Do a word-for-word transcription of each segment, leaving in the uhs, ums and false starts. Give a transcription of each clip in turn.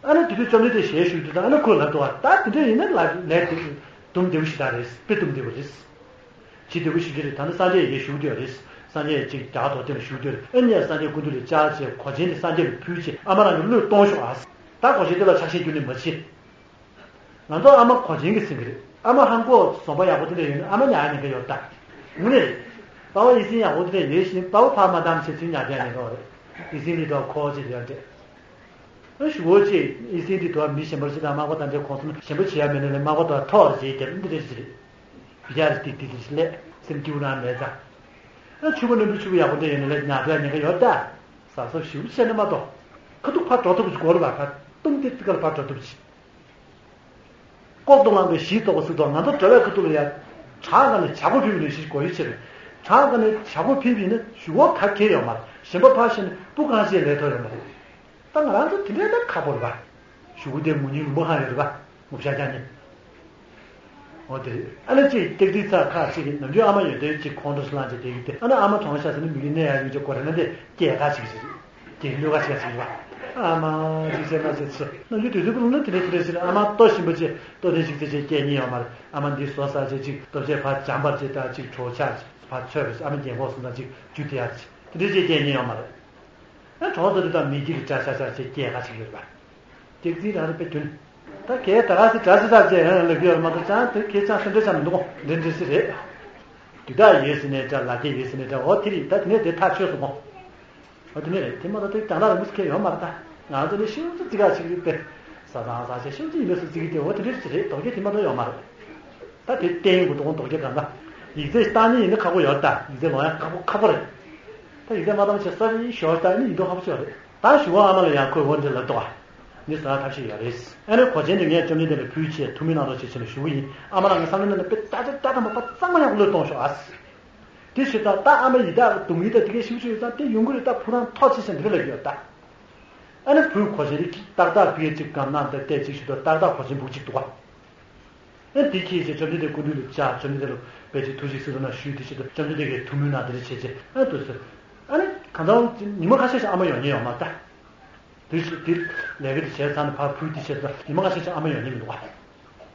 ཨ་ནི་དེ་དུས་བཅོམ་ལྡན་འདས་ཞལ་བཞུགས་དུས་ད་ཨ་ནི་ཁོས་ལབ་འདུག་བ། ད་དེ་འདྲ་ཡིན་ན་ལ་ལས་དེ་སྡུག་བདེ་པོ་ཞིག་ད་རེད། དཔེ་སྡུག་བདེ་པོ་རེད། ཇི་བདེ་པོ་ཞིག་གི་རེད། ད་ནི་སངས་རྒྱས་ཡི་གེ་བཞུགས་བསྡད་པ་རེད། སངས་རྒྱས་ཅིག་རྒྱ་གར་རྡོ་རྗེ་ལ་བཞུགས་བསྡད་པ་རེད། ཨ་ནི་སངས་རྒྱས་སྐུ་མདུན་ལ་བཅར་བྱས་གོས་ཆེན་དེ་སངས་རྒྱས་ལ་ཕུལ་བྱས་ཨ་མ་རང་གི་བློས་གཏོང་ཤོག་ཨ། ད་གོས་ཆེན་དེ་ལ་ཆགས་ཞེན་ཁྱོན་ནས་མ་བྱེད། ང་ཚོ་ཨ་མ་གོས་ཆེན་གྱིས་ཟིན་གྱི་རེད། ཨ་མ་ཧང་གོ་བཟོ་པ་ཡག་པོ་དེ་འདྲ་ཡོད་ན་ཨ་མ་ཉར་ཉན་གྱི་ཡོད་ད། དངོས་གནས་རེད། པ་ཕ་ཡིད་བཞིན་ཡག་པོ་དེ་འདྲ་ཡོད་བཞིན་པ་ཕ་ཕར་མ་བཏང་བྱས་ཚུར་ཉར་ཉན་ཡོད་རེད། ཡིད་བཞིན་འདི་དག་ཁོ་ཅེས་ཡོད་རེད། ཨ་ཞུ་བོ་ཅེས་ཡིད་བཞིན་འདི་དག་མི་གཞན་པར་ཅི་དང་མག་པ་དང་འདྲའི་གོང་གསུམ་གཞན་པ་བྱེད་ཡ་མེད་ན་ལས་མག་པ་དག་ཐོག་རེ་བྱེད་རྒྱབ་འདི་རེ་ཅི་རེད། ཡར་ཏིག་ཏིག་ཏིག་ལས་སེམས་སྐྱིད་པོ་རང་མེད་ཙང་། ཨ་ཕྱུ་པ་རྣོན་པོའི་ཕྱུ་པ་ཡག་པོ་འདྲ་ཡོད་ན་ལས་ཉར་འགྲོ་ཡ་ཉེན་ཁ་ཡོད་ད། གཟབ་གཟབ་ཞུ་བྱས་ན་མ་གཏོགས་ཁ་ཐུག་ཕར་འགྲོ་ཐུབ་ཀྱི་སྐོར་ལ་ཁ་ཏུང་ཏིག་ཏིག་ལ་ཕར་འགྲོ་ཐུབ་ཀྱི། ལྐོག་ཏུ་བླངས་པའི་གཞི་བཙོག་པ་ཟིག་དང་ང་ཚོ་འགྲོ་བའི་ཁ་ཐུག་ལ་ཡ། བྲག་སྒང་ནས་བྱག་པོ་ཕུལ་བའི་ལས་གཞི་གོ་ཡི་ཕྱིར། བྲག་སྒང་ནས་བྱག་པོ་ཕུལ་བ་ཡིན་ན་ཞུ་བོ་ག་གེ་ཡོད་མ་རེད། གཞན་པ་ཕར་ཕྱིན་ན་སྤུ་གང་ཞིག་ལས་ཐོག་ཡོད་མ་རེད། ད་ང་རང་ཚོ་དེ་འདྲའི་ད་ཁག་པོ་རེད་པ། གཞུག་གུ་དེ་ངུ་སྙིང་རུས་པ་ཧ་ཡོད་རེད་པ། ངུ་ཤ་རྐྱང་ཉིད། འོ་དེ་རེད། ཨ་ནི་གཅིག་སྟེགས་རྩིག་ཚག་ཁག་ཅིག་གི་ནམ་རྒྱུན་ཨ་མ་ཡོད་དུས་གཅིག་ཁོང་ཁྲོ་སླང་བྱས་བསྡད་ཀྱི་དེ་ཨ་ནི་ཨ་མ་གྲོངས་ཤག་ཟེར་ནས་མི་གི་གནས་ཡག་ཡོང་ཆོག་གོ་རེ་ན་དེ་སྐྱེས་ཁ་ཅིག་ཅིག་རེད། སྐྱེས་ཀླུ་ཁ་ཅིག་ཅིག་རེད་པ། ཨ་མ་ཅིག་བྱས་མ་བྱས་ཚེ་ནམ་རྒྱུན་དུས་ཚོད་པོ་ལུང་ན་དེ་འདྲ་དེ་འདྲ་ཞིག་རེད། ཨ་མ་ལྟོ་ཞིམ་པོ་བྱས་ལྟོ་དེ་ཞིག་ཚེ་བྱས་སྐྱེས་ཉིན་ཡོད་མ་རེད། ཨ་མ་འདི་བཟོ་ས་བྱས་ཅིག་ལྟོ་བྱས་ཕར་འཇམ་པར་བྱས་ད་ཅིག་གྲོ་ཆ་ཕར་ཚོད་པ་ཨ་མ་རྒན་གོག་སོང་ཙང་ཅིག་རྒྱུ་དེ་ཡར་བྱས་དེ་འདྲ་བྱས་སྐྱེས་ཉིན་ཡོད་མ་རེད། ཨ་གྲོགས་ཚོ་དེ་དང་མི་སྐྱིད་ཀྱི་སྐྲ་ཤ་ཤ་བྱས་སྐྱེས་ཁ་ཅིག་ཡོད་པ། སྟེགས་རྩིག་རང་རེད་པས་དུས་ནི། ད་གས་ད་ག་སེ་གྲ་སེ་ཚར་བྱས་ཡང་ལབ་ཀྱི་ཡོད་མ་གཏོགས་ཅང་དེ་ཁས་ཅང་སེམས་ཁྲལ་ཅང་མི་འདུག་འདྲེ་འདྲེ་སེ་རེད། དུས་རྟགས་ཡོད་ཟེར་ནས་འདྲ་ལ་རྒྱ་ཡོད་ཟེར་ནས་འདྲ་འོ་དེ་རེད། ད་དེ་ནས་དེ་ཐག་ཆོད་སོང་གོ། འོ་དེ་ནས་རེད། དེ་མ་གཏོགས་དེ་དང་ད་རང་མུས་ཁས་ཡོད་མ་རེད་ད། ང་ཚོ་ནི་ཤིན་ཏུ་རྩིག་ཁ་ཅིག་རེད་པས། ས་དང་ས་ཆ་ཤིན་ཏུ་ཡིན་པས་སུ་རྩིག་གི་དེ་འོ་དེ་འདྲེ་སེ་རེད། དོགས་གལ་དེ་མ་གཏོགས་ཡོད་མ་རེད། ད་དེ་བསྟན་ཡོང་གི་འདུག་འདོགས་རྒྱག་གང་ག་ཡིག་ཚད་བཏང་ནི་ཡིན་ན་ཁག་པོ་ཡོད་ད། ཡིག་ཚད་ལོང་ཡ་ཁག་པོ་ཁག་པོ་རེད། ད་ཡིག་ཚད་མ་བཏང་བྱས་ས་རི་ཞོར་ལྟ་ནི་ཡིན་འདུག་ཁག་པོ་ཅིག་རེད། ད་ཞུ་བ་ཨ་མ་ལ་ཡང་ཁོས་འོ་འདྲ་ལབ་འདུག་ཨ། ནི་ཟ་ཐབས་ཤེས་ཡོད་རེད། ཨ་ནི་གོས་ཆེན་དེ་ངས་བཅོམ་ལྡན་འདས་ལ་ཕུལ་བྱས་ཐུགས་སྨོན་གནང་རོགས་བྱེད་ཟེར་ནས་ཞུ་གི་ཡིན། ཨ་མ་ལགས་ངའི་བསམ་བློའི་ནང་ནས་དཔེ་ཏག་ཏག་ཏག་ཏག་མ་པ་གཙང་མ་ཡག་པོ་བློས་གཏོང་ཤོག་ཨ། དེ་ཞུ་ད་ད་ཨ་མ་ཡི་དྭགས་སྡུག་ཡུས་ད་དེ་གའི་ཞིབ་ཞིབ་ཡོད་ཙང་དེ་ཡོང་གི་རེད། ད་ཕུག་རང་ཐོག་ཆེ་ཞིང་འདི་ལ་ཡོད་ད། ཨ་ནི་བུའི་གོས་ཆེན་རིགས་ཏག་ཏག་བུའི་གཅིག་སྒམ་ནང་དུ་བལྟས་གཅིག་ཞུ་ད་ཏག་ཏག་གོས་ཆེན་སྦུག་གཅིག་འདུག་ག་ཨ་འདི་ཁྱེད་ཀྱིས་བཅོམ་ལྡན་འདས་སྐུ་མདུན་ལ་བཅར། བཅོམ་ལྡན་འདས་ལ་དཔེ་ཅིག་ཐུགས་རྗེ་གཟིགས་རོགས་གནང་ཞུས། དེ་ཕྱིར་དུ་བཅོམ་ལྡན་འདས་ཀྱིས་ཐུགས་སྨོན་གནང་། དེ་འདྲ་བྱས་རྗེས་ཨ་འདུག་ཟེར། ཨ་ནི་གང་ལྟར་ཉི་མ་ཁ་ཤས་ཤིག་ཨ་མ་ཡོང་མཁན་ཡོད་མ་རེད་ད། དེ་ཕྱིར་དེ་ལས་ཀ་དེ་བྱས་ཚར་ནས་ཕར་ཕུལ། དེ་ཕྱིར་དུ་ཉི་མ་ཁ་ཤས་ཤིག་ཨ་མ་ཡོང་མཁན་མི་འདུག་ག་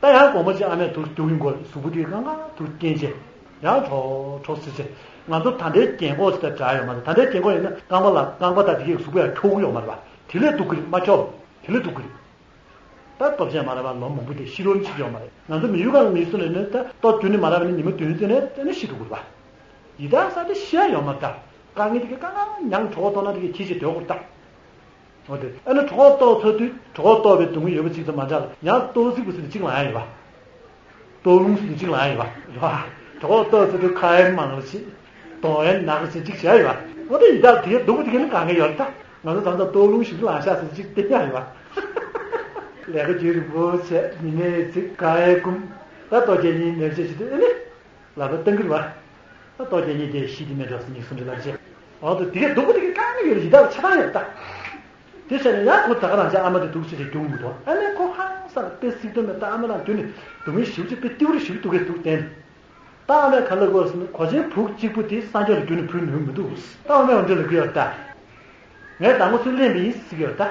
ད་ཡང་དགོང་མོ་ཅིག་ཨ་མས་དུར་རྒྱུག་གིན་སྐོར་གཟུགས་པོ་དེ་གང་ག་དུར་སྐྱེན་བྱས་ཡང་གྲོགས་གྲོགས་ཟེར་བྱས། ང་ཚོ་ད་ལྟའི་རྒན་གོག་ཅིག་དང་འདྲ་ཡོད་མ་རེད། ད་ལྟའི་རྒན་གོག་ཡིན་ན་རྐང་པ་ལ་རྐང་པ་དང་དེ་གའི་གཟུགས་པོ་ཡང་འཁྱོག་གི་ཡོད་མ་རེད་པ། དེ་ལས་སྡུག་གི་རེད། མ་འཁྱོག་དེ་ལས་སྡུག་གི་རེད། ད་སྟོབས་ཆེན་མ་རེད་པ། ལོ་མང་པོ་དེ་ཤི་རོལ་ཅིག་ཡོད་མ་རེད། ང་ཚོ་མི་ཡུལ་གང་མི་སུ་ལ་ནི་ད་ལྟོ་རྒྱུ་ནི་མ་རག་པ་ནི་ཉི་མ་བདུན་ཙམ་ནས་ནི་ཤི་འདུག་གི་རེད་པ། ཡི་དྭགས་ས་དེ་ཤི་ཡ་ཡོད་མ་རེད་ད། དཀའ་ངལ་དེ་གའི་དཀའ་ངལ་མྱངས་གྲོད་ཁོག་ལྟོགས་ན་དེ་གའི་ཁྱི་ཞིག་སྡོད་དགོས་རེད་ད། འོ་དེ་ཨ་ནི་གྲོད་ཁོག་ལྟོགས་ཚར་དུས་གྲོད་ཁོག་ལྟོགས་པའི་སྡུག་བསྔལ་ཡོད་པ་ཅིག་ཙམ་མ་འདྲ་ལ་ཡང་ལྟོགས་ཚིགས་པ་ཟེར་ནས་གཅིག་ལངས་ཡ་ཡོད་པ། ལྟོགས་རླུང་ཟེར་ནས་གཅིག་ལངས་ཡ་ཡོད་པ་རེད་པ། གྲོད་ཁོག་ལྟོགས་ཚར་དུས་ཁ་ཡན་མང་རུ་ཕྱིན། གདོང་ཡན་ནག་རུ་ཕྱིན་གཅིག་བྱས་ཡོད་པ། འོ་དེ་ཡི་དྭགས་དེ་གའི་སྡུག་པོ་དེ་གའི་ནི་དཀའ་ངལ་ཡོད་རེད་ད། ང་ཚོ་ད་ལྟ་ལྟོགས་རླུང་ཞིག་ལངས་ཤག་ཟེར་ནས་གཅིག་བསྟན་ཡ་ཡོད་པ། ལས་ཀ་རྒྱུན་རིང་པོ་བྱས་ཉི་མའི་ཚིག་ག་ཡའི་སྐུམ། ད་ལྟོ་རྒྱ་ཉིན་ནེར་བྱས་བྱེད་དུས་ཨེ་ནི། ལབ་ན་བཏང་གི་རེད་པ། ད་ལྟོ་རྒྱ་ཉིན་དེ་ཤི་དེ་མེད་འགྲོ་ཟེར་ཉིག་སུ་འདྲ་ལབ་བྱས། འོ་ད་དེ་གའི་སྡུག་པོ་དེ་གའི་དཀའ་ངལ་ཡོད་རེད། ཡི་དྭགས་ཆ་ཚང་ཡོད་ད། དེ་བྱས་ནས་ཡང་ཁོ་ད་ག་རང་ཅག་ཨ་མ་དེ་སྡུག་ཅིག་རེད་རྒྱུག་མི་འདུག་ཨ་ནི་ཁོ་ཧང་སང་དཔེ་སྲིད་དོན་མེད་ད། ཨ་མ་རང་དུས་ནས་སྡུག་མི་ཞིབ་ཅིག་དཔེ་ཏིའུ་རི་ཞིབ་སྡུག་གའི་སྡུག་བསྟན། ད་ཨ་མས་ག་ལ་དགོས་ཟེར་ན་གོས་ཆེན་སྦུག་གཅིག་པུ་དེ་སངས་རྒྱས་ལ་རྒྱུན་ནས་ཕུལ་ནུས་མི་འདུག་ད་ཨ་མས་འོ་འདྲ་ལབ་ཀྱི་ཡོད་ད། ངས་ཟླ་ངོ་ཚུར་ལེན་པ་ཡིན་ཟེར་གྱི་ཡོད་ད།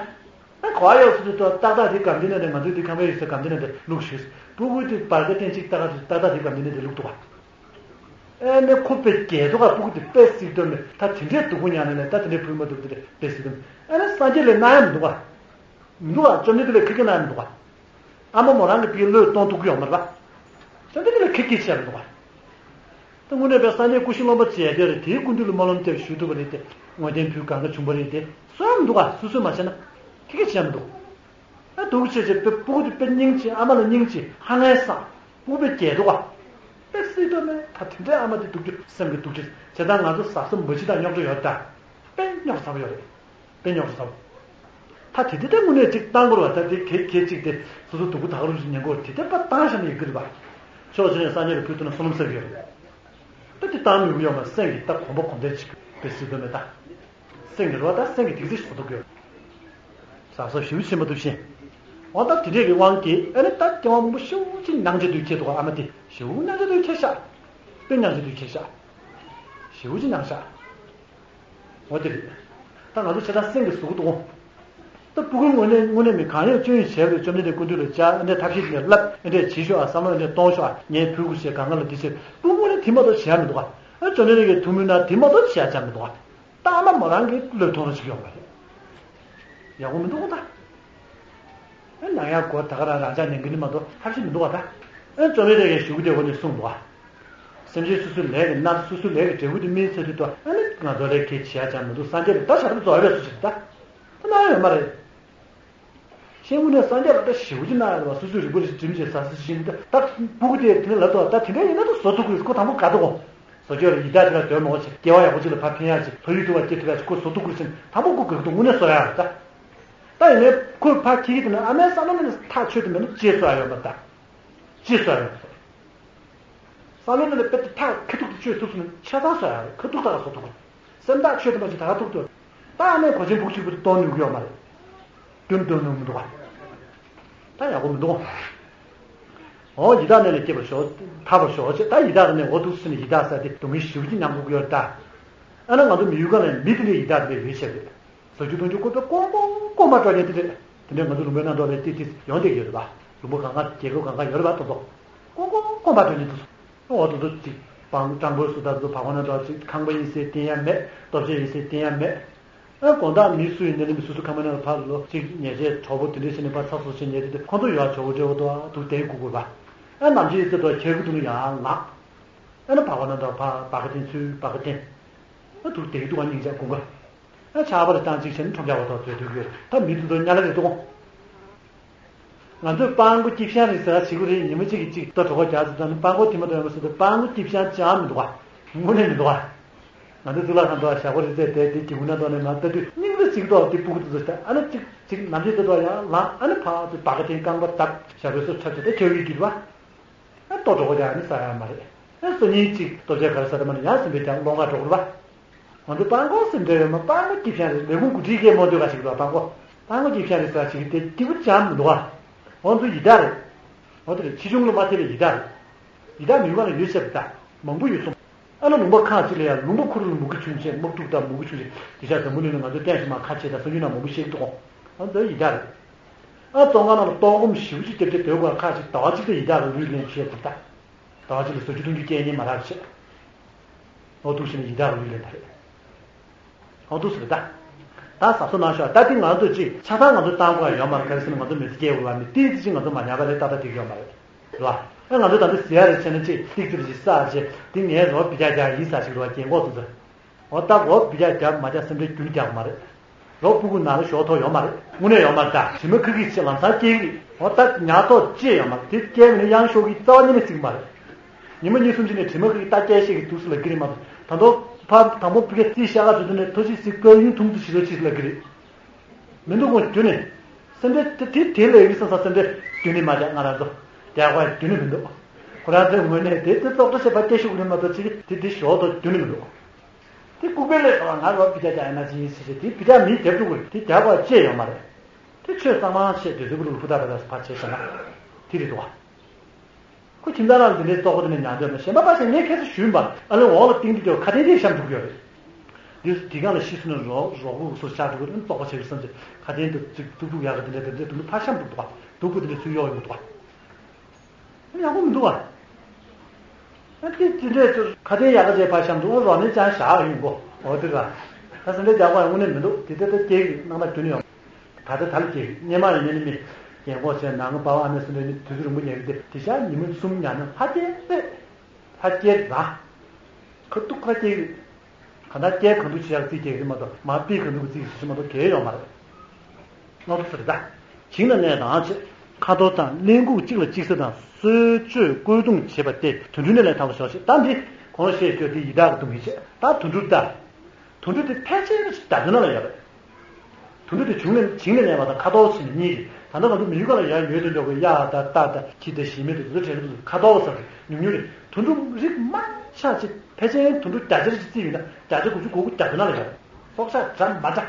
ཨ་གོ་ཡག་སུ་དུ་ཏག་ཏག་དེ་སྒམ་དེ་ནས་དེ་ང་ཚོའི་དེ་ཁང་པའི་ཡོད་ས་སྒམ་དེ་ནས་དེ་བླུགས་ཞུས། སྤུ་གུ་དེ་བར་ག་སྟན་གཅིག་ཏག་ཏག་ཏག་ཏག་དེ་སྒམ་དེ་ནས་དེ་བླུགས་འདུག་ག་ཨ་ནི་ཁོ་དཔེ་རྒྱལ་འདུག་ག་སྤུ་གུ་དེ་དཔེ་སྲིད་དོན་མེད་ད། དེ་འདྲའི་སྡུག་པོ་མྱངས་ནས་ད་དེ་འདྲའི་ཕུལ་མ་ཐུབ་དེ་དཔེ་སྲིད་དོན་མེད། ཨ་ནི་སངས་རྒྱས་ལ་གནང་ཡ་མི་འདུག་ག་མི་འདུག་ག་བཅོམ་ལྡན་འདས་ལ་ཁེ་ཁེ་གནང་ཡ་མི་འདུག་ག་ཨ་མ་མོ་རང་གི་ཕའི་བློས་གཏོང་ཐུབ་ཀྱི་ཡོད་མ་རེད་པ། བཅོམ་ལྡན་འདས་ལ་ཁེ་ཁེ་བྱས་མི་འདུག་ག་ད་དངོས་གནས་པའི་སངས་རྒྱས་སྐུ་ཞབས་སློབ་མ་མཇལ་དེར་དེའི་སྐུ་མདུན་ལ་སྨོན་ལམ་དེར་ཞུ་ཐུབ་པ་རེད་དེ། དངོས་བསྟན་ཕུལ་གང་ག་བྱུང་བ་རེད་དེ། སུ་ཡང་མི་འདུག་ག་སུ་སུས་མ་བྱས་ན། ཁེ་ཁེ་བྱས་མི་འདུག་ཨ་སྡུག་ཆེ་ཆེ་དཔེ་སྤུ་གུ་དེ་དཔེ་སྙིང་རྗེ། ཨ་མ་ལ་སྙིང་རྗེ་ཧ་ངལ་སངས། སྤུ་གུ་དཔེ་རྒྱལ་འདུག་ག་དཔེ་སྲིད་དོན་མེད་ད། དེ་འདྲའི་ཨ་མ་དེ་སྡུག་རྒྱུ་སེམས་ཀྱི་སྡུག་རྒྱུ་བྱས་ཙང་ང་ཚོ་གཟབ་གཟབ་མ་བྱེད་དང་རྙོག་དྲ་ཡོད་ད། དཔེ་རྙོག་དྲ་ཚ་པོ་ཡོད་རེད། དཔེ་རྙོག་དྲ་ཚ་པོ། ད་དེ་དེ་ལྟ་དངོས་གནས་ཅིག་བཏང་དགོས་རེད་པ། ད་དེ་གེ་གེ་ཅིག་དེ་སོ་སོ་སྡུག་པོ་ད་ག་རུ་ཞིག་ཉན་དགོས་རེད། དེ་ལྟ་པ་བཏང་བཞག་ན་ཡག་གི་རེད་པ། ཕྱོགས་གཅིག་ནས་སངས་རྒྱས་ལ་ཕུལ་ཐུབ་ན་བསོད་ནམས་བསགས་ཀྱི་ཡོད་རེད། ད་དེ་བཏང་མི་དགོས་ཡོད་མ་སེམས་ཀྱི་ད་གོམ་པ་གོམ་བདེ་ཅིག་དཔེ་སྲིད་དོན་མེད་ད། སེམས་ཀྱི་རོ་ད་སེམས་ཀྱི་དིག་རྩིས་བཟོ་ཐུབ་ཀྱི་ཡོད། ཟ་སོ་ཞིབ་ཆེན་པོ་ཐུབ་ཤེས། འོ་ད་དེ་འདྲས་ཀྱི་དབང་གིས་ཨ་ནི་ད་སྐྱེ་བ་མང་པོ་ཞེ་པོ་ཅིག་སྣང་ཆ་དུས་ཁྱེད་དོ་ཨ་མ་དེ་ཞེ་པོ་སྣང་ཆ་དུས་ཁྱེད་ཤག་དཔེ་སྣང་ཆ་དུས་ཁྱེད་ཤག་ཞེ་པོ་ཅིག་སྣང་ཤག་འོ་དེ་རེད། ད་ང་ཚོ་ཆ་ཚང་སེམས་ཀྱི་གཟུགས་དང་ སྤུ་གུའི་ངོས་ནས་དངོས་གནས་མི་གང་ཡོད་ཅི་ཡོད་བྱས་པའི་བཅོམ་ལྡན་འདས་སྐུ་མདུན་ལ་བཅར། ཨ་འདྲས་ཐབས་ཤེས་དེ་ལབ། ཨ་འདྲས་བྱེད་ཤོག་ཨ། བསམ་བློ་ཨ་འདྲས་གཏོང་ཤོག་ཨ། ངས་ཕུལ་དགོས་ཞེས་གང་ག་ལ་འདི་བྱེད། སྤུ་གུ་ནི་དེ་མ་གཏོགས་བྱས་མི་འདུག་ག་ཨ་བཅོམ་ལྡན་འདས་ཀྱིས་ཐུགས་སྨོན་གནང་དེ་མ་གཏོགས་བྱས་བྱས་མི་འདུག་ག་ལྟ་ན་མོ་རང་གི་བློས་ཐོངས་ར་ཞིག་ཡོང་བ་རེད། ཡག་པོ་མི་འདུག་ག་ད། ཨ་ནང་ཡག་གོ་ད་ག་རང་རང་ཅག་ཉན་གི་ནི་མ་གཏོགས་ཐབས་ཤེས་མི་འདུག་ག་ད། ཨ་བཅོམ་ལྡན་འདས་ཀྱིས་ཞུ་གི་དེ་གོ་ནས་གསུངས་འདུག་ག་སེམས་ཅན་སོ་སོའི་ལས་ཀྱི་གནས། སོ་སོའི་ལས་ཀྱི་འབྲས་བུ་དེ་སྨིན་ཚར་དུས་ད་ཨ་ནི་ང་ཚོ་ལས་ཁེ་བྱས་བྱས་མི་འདུག་སངས་རྒྱས་ལ་ད་ཞབས་ཏོག་རྫོགས་པའི་སུ་ཞིག་ད། ད་ན་ཡོད་མ་རེད། ཤེས་དངོས་གནས་སངས་རྒྱས་ལ་ད་ཞེ་པོ་ཅིག་གནང་ཡོད་པ། སོ་སོའི་རིག་པ་རེ་ཞིག་སྒྲིམ་བྱས་ཟ་ཟ་བཞིན་དུ་ད་སྤུ་གུ་དེ་དེ་ནས་ལབ་ཏོ། ད་དེ་འདྲ་ཡིན་ན་ད་བཟོ་ཐུབ་ཀྱི་རེད། ཁོ་དང་པོ་དགའ་འདུག་གོ་བཟོ་རྒྱུ་ལ་ཡི་དྭགས་དེ་ལ་དོན་མང་པོ་ཞིག་སྐྱེ་བ་ཡག་པོ་ཅིག་ལ་ཕར་འཕེན་ཡག་ཅིག་ལྷོ་ཡུལ་དུ་བ་སྐྱེ་ཐུབ་ཡག་ཅིག་ཁོ་བཟོ་ཐུབ་ཀྱི་རེད་ཟེར་ནས་དང་པོ་ཁོ་དགའ་གི་འདུག་དངོས་གནས་བཟོ་ཡག་རེད་ད། ད་ཡིན་ནའི་ཁོས་ཕར་ཁྱེར་གྱི་དེ་ནས་ཨ་མའི་བསམ་བློ་ནང་ནས་ཐག་ཆོད་དེ་མེད་ན་ཅི་བཟོ་ཡག་ཡོད་པ་ད། ཅི་བཟོ་ཡག་ཡོད་པ་ད། བསམ་བློ་ནང་ནས་དཔེ་དེ་ཐག་ཁ་ཐུག་ཏུ་ཆོད་ཐུབ་སོང་ན་ཆ་ཚང་བཟོ་ཡག་རེད། ཁ་ཐུག་ཐག་བཟོ་ཐུབ་ཀྱི་རེད། སེམས་ཐག་ཆོད་དེ་མ་ཅིག་ད་ག་ཐུག་ཐུབ། ད་ཨ་མའི་གོས་ཆེན་སྦུག་གཅིག་པུ་དེ་གཏོང་ནུས་ཀྱི་ཡོད་མ་རེད། བསྟུན་གཏོང་ནུས་མི་འདུག་ག་ད་ཡག་པོ་མི་འདུག་འོ་ཡི་དྭགས་ནས་ལས་སྐྱེས་པར་ཤོག་ཐར་པར་ཤོག་ཅེས། ད་ཡི་དྭགས་ནས་འོ་འདུག་སེ་ནས་ཡི་དྭགས་ཟེར་དེ་སྡུག་བསྔལ་ཞེ་པོ་ཅིག་མྱངས་དགོས་ཀྱི་ཡོད་རེད་ད། ཨ་ན་ང་ཚོ་མི་ཡུལ་གང་ལ་མི་དེ་འདྲའི་ཡི་དྭགས་དེ་འདྲ་ཡོད་བྱས་རེད། བཟའ་རྒྱུ་འཐུང་རྒྱུ་དཀོན་པའི་དཀོན་པོ་དཀོན་པ་འགྲོ་མཁན་དེ་རེད། དེ་འདྲའི་ང་ཚོ་ལུང་པའི་ནང་དུ་ལས་ཏིག་ཏིག་ཡོང་བསྡད་ཀྱི་ཡོད་རེད་པ། ལུང་པ་གང་ག་རྒྱལ་ཁབ་གང་ག་ཡོད་རེད་པ། དེ་ཚོ་དཀོན་པོ་དཀོན་པ་འགྲོ་མཁན་དེ་ཚོ། འོ་དེ་ཚོ་ཅིག་སྤང་སྤྲང་པོའི་བཟོ་ལྟ། དེ་ཚོ་བར་སྐོར་ནང་འགྲོ་ཅིག་ཁང་པ་ཡིན་ཟེར་བསྟན་ཡ་མེད། ལྟོ་ཆས་ཡིན་ཟེར་བསྟན་ཡ་མེད། ཨ་དགོང་དག་མི་སུ་ཡིན་ནའི་མི་སོ་སོ་ཁང་པའི་ནང་ལ་ཕར་ལོག་ཅིག་ཉལ་ཆས་གྲོགས་པོ་དེ་འདྲ་བྱས་ནས་ཕར་ཚགས་ཚུད་བྱས་ཉལ་དུས་དེ་ཁོང་ཚོ་ཡོད་ཆོག་གོ་འདྲ་བོ་འདུག་ཨ། འདུག་བསྡད་དགོས་དགོས་པ། ཨ་ནམ་ཞིག་ཡིན་ཚེ་འདུག་ཁྱེར་གི་འདུག་ན་ཡང་ལངས། ཨ་ནི་བར་སྐོར་ནང་འགྲོ་ཕར་སྦ་ཁ་འཐེན། ཚུར་སྦ་ཁ་འཐེན། ཨ་འདུག་བསྡད་ཀྱི་འདུག་ཨ་སྙིང་རྗེ་དགོངས་ཀ་ཨ་ཆར་པ་ལ་བཏང་ཅིག་བྱས་ན་ཁྲོམ་རྒྱག་པ་དང་བཟོས་སྡོད་ཀྱི་ཡོད། ད་མི་དེ་ཚོ་དམྱལ་བ་རེད་འདུག་ང་ཚོས་སྤྲང་པོ་སྐྱིད་ཤང་རེད་ཟེར་བྱེད་ཀྱི་རེད། ཉི་མ་གཅིག་གིས་གཅིག་ལྟོ་གྲོད་ཁོག་རྒྱགས་ཟེར་ཙང་ནི་སྤྲང་པོ་དེ་མ་གཏོགས་ཡང་ཟེར་དུས་སྤྲང་པོ་སྐྱིད་ཤང་ཅང་མི་འདུག་ག་དངོས་གནས་མི་འདུག་ག་ང་ཚོ་གཙུག་ལག་ཁང་དུ་ཞག་པོ་རེ་ཚད་བསྡད་དེ་སྒེའུ་ཁུང་ནང་དུ་ནས་མར་ལྟ་དུས་སྙིང་རྗེ་གཅིག་ཏོག་དེ་སྤུ་གུ་དེ་ཚོ་ལྟ། ཨ་ནི་གཅིག་གཅིག་ནམ་ཞིག་ལྟ་དུས་ཡང་ལངས། ཨ་ནི་ཕར་ཚུར་སྦ་ཁ་འཐེན། རྐང་པ་བརྡབ། ཞབས་པད་སོར་ཆག་བྱས་ཏེ་ཁྱེར་ཡོང་གི་འདུག་ག་ཨ་ལྟོ་གྲོད་ཁོག་རྒྱགས་ནི་ཟ་ཡག་མ་རེད། ཨ་སང་ཉིན་གཅིག་ལྟོ་ཆས་ག་རེ་ཟ་དུས་མ་ནི་ཡང་སེམས་པའི་རྒྱགས་སློང་ག་འགྲོ་གི་རེད་པ། ང་ཚོ་སྤྲང་པོ་སེམས་ཁྲལ་ཡོད་མ། སྤྲང་པོ་སྐྱིད་ཤང་རེད། ལས་ཁུངས་འགོ་ཁྲིད་ཀྱིས་རྨོངས་དུས་ག་ཞིག་རེད་པ། སྤྲང་པོ་སྤྲང་པོ་སྐྱིད་ཤང་རེད་ཟེར་ཞིག་དེ་སྐྱིད་པོ་ཅང་མི་འདུག་ག་འོ་ཚོ་ཡི་དྭགས་རེད། འོ་དེ་རེད། ཕྱིས་འབྱུང་ལ་མ་ཐེ་བའི་ཡི་དྭགས་རེད། ཡི་དྭགས་མི་མང་ལ་ཡོད་ཤག་ད་མང་པོ་ཡོད་སོང་། ཨ་ལ་ལུང་པ་ཁག་ཅིག་ལ་ཡང་ལུང་པ་ཁུ་རུ་ལ་མུ་གེ་བྱུང་བྱས། དམག་འཁྲུག་དང་མུ་གེ་བྱུང་བྱས། དེ་ཤག་འཛམ་བུ་གླིང་ལ་ང་ཚོ་བསྟན་ཞིག་མ་ཁ་ཆེ་དང་གསར་འགྱུར་ནང་མང་པོ་བཤད་ཀྱི་འདུག་གོ་འོ་ཚོ་ཡི་དྭགས་རེད། ཨ་བཙོན་ཁང་ནང་ལ་ལྟོགས་སྐོམ་ཞེ་པོ་ཅིག་བརྒྱབ་བྱས་སྡོད་དགོས་པ་ཁག་ཅིག་ཟླ་བ་གཅིག་ལ་ཡི་དྭགས་ལ་ལུས་ལེན་བྱས་འདུག་ད། ཟླ་བ་གཅིག་ལ་ཟ་རྒྱུ་འཐུང་རྒྱུ་སྐྱེལ་མཁན་མ་རག་བྱས། འོ་འདུག་བྱས་ནས་ཡི་དྭགས་ལ་ལུས་ལེན་པ་རེད། འོ་འདུག་ཟེར་ད། ད་གཟབ་གཟབ་གནང་ཤོག་ད་འདི་ང་ཚོ་ཅིག་ཆ་ཚང་ང་ཚོ་བཏང་དགོས་ཡ་ཡོད་མ་རེད། ག་རེ་ཟེར་ན་ང་ཚོ་མི་ཚེ་སྐྱེལ་དགོས་པ་མི་ཏིག་ཙི་ཅིག་ང་ཚོ་མ་ཉར་བ་ལས་ཏག་ཏག་འགྲིག་ཡོད་མ་རེད། རེད་པ། ཨ་ང་ཚོ་ད་འདི་ཟེར་ཡ་རེད་བྱས་ན་ཅིག་ཏིག་ཙི་རེ་ཞིག་བསགས་བྱས་འདི་ངས་རོགས་བི་ཅག་རྒྱག་ཡིན་ཟེར་ཞིག་རོགས་རྒན་གོག་ཚོ་ཚོ། འོ་ད་རོགས་བི་ཅག་རྒྱག་མ་རྒྱག་སེམས་ཁྲལ་རྒྱུན་རྒྱག་མ་རེད། རོགས་སྤུ་གུ་ནང་ལ་ཞོགས་ཐོག་ཡོད་མ་རེད། དངོས་གནས་ཡོད་མ་རེད། ད་དྲི་མ་ཁ་གིས་ཅིག་ལམ་སང་སྐྱེ་གི་རེད། འོ་ད་ཉར་ཐོག་ཅིག་ཡོད་མ་རེད། དེ་སྐྱེས་མིན་ན་གཡང་ཤོག་གི་རྩ་བ་ཉིད་ནས་བརྩི་གི་མ་རེད། ཉི་མ་གཉིས་གསུམ་ཅིག་ནས་དྲི་མ་ཁ་གིས་ད་སྐྱེ་ཤེས་ཀྱི་འདུག་ཟེར་ལབ་ཀྱི་རེད་མ་གཏོགས། ད་དུང་ཕར་དང་པོ་བི་ཀ་རྩིས་ཤ་ཁ་དུ་དུ་ནས་ཐོ་ཅིག་སི་ཀ་ཡུན་ཐུང་དུ་ཞིག་ལོ་ཅིག་ལབ་ཀྱི་རེད། མི་འདུག་གོ་རྒྱུ་ནི། སེམས་ཁྲལ་དེ་དེ་དེ་ལས་ཡིན་བསམ་བསམ་སེམས་ཁྲལ་རྒྱུ་ནི་མ་རྒྱག་ང་རང་ཚོ་རྒྱག་པ་རྒྱུ་ནི་མི་འདུག་ཁོ་རང་ཚོའི་ངོས་ནས་དེ་དེ་ཙོག་ཙོ་བྱས་པ་སྐད་ཤུགས་ནི་མ་གཏོགས་ཅིག་དེ་དེ་ཞོག་ཏུ་རྒྱུ་ནི་མི་འདུག་དེ་ལྐུགས་པའི་ལས་ང་རོ་བི་ཅག་རྒྱག་ཡ་ན་ཅི་ཡིན་ཟེར་བྱས་དེ་བི་ཅག་མིས་རྒྱབ་འགྲོ་གི་རེད། དེ་རྒྱག་པ་ཅི་ཡོད་མ་རེད། དེ་ཆོས་གཙང་མ་བཤད་དུས་ཚོད་ཀུ་རུ་ལ་ཧུར་ཐག་རེ་རེ་ཕར་བྱས་བྱས་ན་དེ་རེད་འདུག་བ། ཁོ་ཁྱིམ་ཚང་རང་འདི་འདྲའི་བཙོག་པ་འདི་ནས་ཉར་འདོད་ན་གཞན་པ་ཕར་ཞིག་ངས་ཁྱེད་ཚོ་ཞུས་པ། ཨ་ལེ་འོག་ལ་གཏིང་འདི་དེ་ཁ་དན་དེ་བཤམས་འགྲོ་གི་ཡོད་རེད། འདི་དེ་གང་ལ་ཤི་སོང་ན་རོགས་རོགས་སྐུ་སོ་ཤ་འགྲོ་གི་རེད། བཙོག་པ་བྱེད་ཀྱི་བསམ་ཚེ་ཁ་དན་དུ་ཅིག་ཏུག་ཏུག་ཡག་གི་འདི་འདྲ་འདི་འདྲ་འདུག་ནི་ཕར་བཤམས་འདུག་འདུག་པ། སྡུག་པོ་འདི་འདྲ་ཚུར་གཡོག་ཡོང་འདུག་པ། ཡག་པོ་མི་འདུག་པ། ཨ་དེ་དེ་འདྲས་ཚུར་ཁ་དན་ཡག་ག་བྱས་ཕར་བཤམས་འདུག་རོགས་ནི་ཅང་བཞག་ཡོང་གོ་འོ་དེ་ར། ད་སེམས་ཁྲལ་རྒྱག་པ་ཡང་དངོས་གནས་མི་འདུག་དེ་ལྟ་ལྟ་སྐྱེ་གི་སྣང་མ་རྒྱུ་ནི་ཡོང་། ད་ལྟ་ད་ལ་སྐྱེ་གི་སྙེ་མ་ཡིན་ནི་མི། རྒན་གོག་བྱས་ནང་པ་བ་ཨ་ནེ་སུ་འདྲ་ནི་དུས་ཚོད་རིང་པོ་ཉལ་གི་དེ་དེ་ཤ་ཉི་མ་གསུམ་ཉལ་ན་ཧ་སྐྱེ་རེད། ཧ་སྐྱེ་ར། ཁ་ཐུག་ཧ་སྐྱེ་གི། གང་ལྟར་སྐྱེ་གང་ཐུག་བྱེད་ཡག་རྩིས་སྐྱེ་གི་མ་གཏོགས་མ་པི་གང་ཐུག་གི་རྩིས་ཤིག་མ་གཏོགས་གལ་ཡོད་མ་རེད། ལྔ་པོ་ཟེར་ད། བྱིངས་ལ་གནས་དང་བྱེད། ཁ་དོག་དང་གླེན་ལྐུགས་གཅིག་ལ་གཅིག་ཟ་དང་གསོད་གཅོད་བཀོལ་བརྡུང་བྱེད་པ་སྟེ་དུད་འགྲོའི་གནས་ལས་ཐར་བར་ཤོག་ཅེས། ད་འདི་གོང་ལ་བཤད་ཡོད་དེ་ཡི་དྭགས་ཀྱི་སྡུག་བསྔལ་བྱེད། ད་དུད་འགྲོ་ལྟ། དུད་འགྲོ་དེ་ཕལ་ཆེར་རྒྱ་མཚོ་ནང་ལ་ཡོད་རེད། དུད་འགྲོ་དེ་བྱུང་ནས་བྱིངས་ནས་གནས་པ་དང་ཁ་དོག་ཟེར་ནས་གཉིས་རེད། ད་ལྟ་ང་ཚོ་མི་ཡུལ་ཁ་ལ་ཡང་ཡོད་དུ་འཇོག་གི་གཡག་དང་རྟ་དང་ཁྱི་དང་ཞི་མི་དང་དེ་ཚོ་གྲས་ལ་ཁ་དོག་ཟེར་རེད། ཉུང་ཉུང་རེད། དུད་འགྲོ་རིགས་མང་ཆ་ཅིག་ཕལ་ཆེར་དུད་འགྲོ་བརྒྱ་ཆ་རེ་ཅིག་བརྩིས་ཡོད་ན་བརྒྱ་ཆ་དགུ་བཅུ་གོ་དགུ་རྒྱ་མཚོ་ནང་ལ་ཡོད་རེད། སྲོག་ཆགས་འདྲ་མ་འདྲ།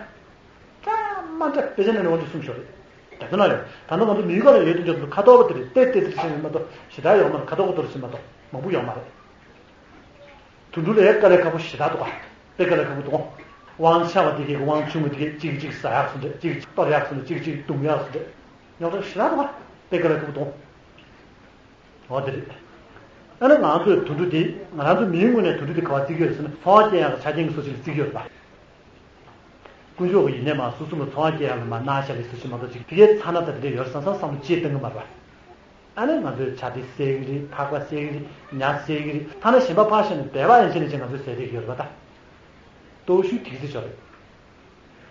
འདྲ་མ་འདྲ་དཔེ་ཆ་ནས་ནོར་གྱི་གསུངས་ཤོར་རེད། རྒྱ་མཚོ་ནང་ཡོད། ད་ནི་ང་ཚོ་མི་ཡུལ་ཁ་ལ་ཡོད་དུ་འཇོག་ཚུལ་ཁ་དོག་པ་དེ་རེད། ཏེ་ཏེ་ཟེར་ཤེས་ཡོད་མ་གཏོགས་ཞེ་དྲག་ཡོད་མ་རེད། ཁ་དོག་པ་དོར་ཤེས་མ་གཏོགས་མང་པོ་ཡོད་མ་རེད། དུད་འགྲོ་ལ་ཡ་དཀའ་ལས་ཁག་པོ་ཞེ་དྲག་འདུག་ག་དཔེ་དཀའ་ལས་ཁག་པོ་འདུག་དབང་ཆ་བ་དེ་གས་དབང་ཆུང་བ་དེ་གས་གཅིག་གཅིག་ཟ་ཡག་སུ་འདྲ། གཅིག་གཅིག་གཏོར་ཡག་སུ་འདྲ། གཅིག་གཅིག་རྡུང་ཡག་སུ་འདྲ། རྙོག་དྲ་ཞེ་དྲག་འདུག་པ། དཔེ་དཀའ་ལས་ཁག་པོ་འདུག་འོ་དེ་རེད། ཨ་ནི་ང་ཚོས་དུད་འགྲོ་དེ། ང་རང་ཚོ་མིའི་ངོས་ནས་དུད་འགྲོ་དེ་ག་པར་བརྩི་གི་ཡོད་རེད་ཟེར་ན། འཚོ་བ་སྐྱེལ་ཡག་གི་ཆ་རྐྱེན་གྱི་བཟོ་ཅིག་ལ་བརྩི་གི་ཡོད་རེད་པ། དཀོན་མཆོག་གིས་ཡིན་ནའི་མ་སོ་སོ་ལ་འཚོ་བ་སྐྱེལ་ཡག་ལ་མ་གནང་བཞག་པའི་བཟོ་ཅིག་མ་གཏོགས་ཅིག་དེ་གའི་ཚ་ན་ད་དེ་འདྲ་ཡོད་རེད་བསམ་བསམ་བསམ་བློ་ཅིག་གཏོང་གི་མ་རེད་པ། ཨ་ནི་ང་ཚོས་ཇ་དེ་བསད་ཀྱི་རེད། ཕག་པ་བསད་ཀྱི་རེད། ཉ་བསད་ཀྱི་རེད། ཐ་ན་གཞན་པ་ཕར་བཞག་ནས་སྦལ་པ་ཡན་ཆད་ནས་ཅིག་ང་ཚོས་བསད་བསྡད་ཀྱི་ཡོད་རེད་པ། ད་སྟོབས་ཤུགས་དེ་ཚོ་ཅིག་ཡོད་རེད།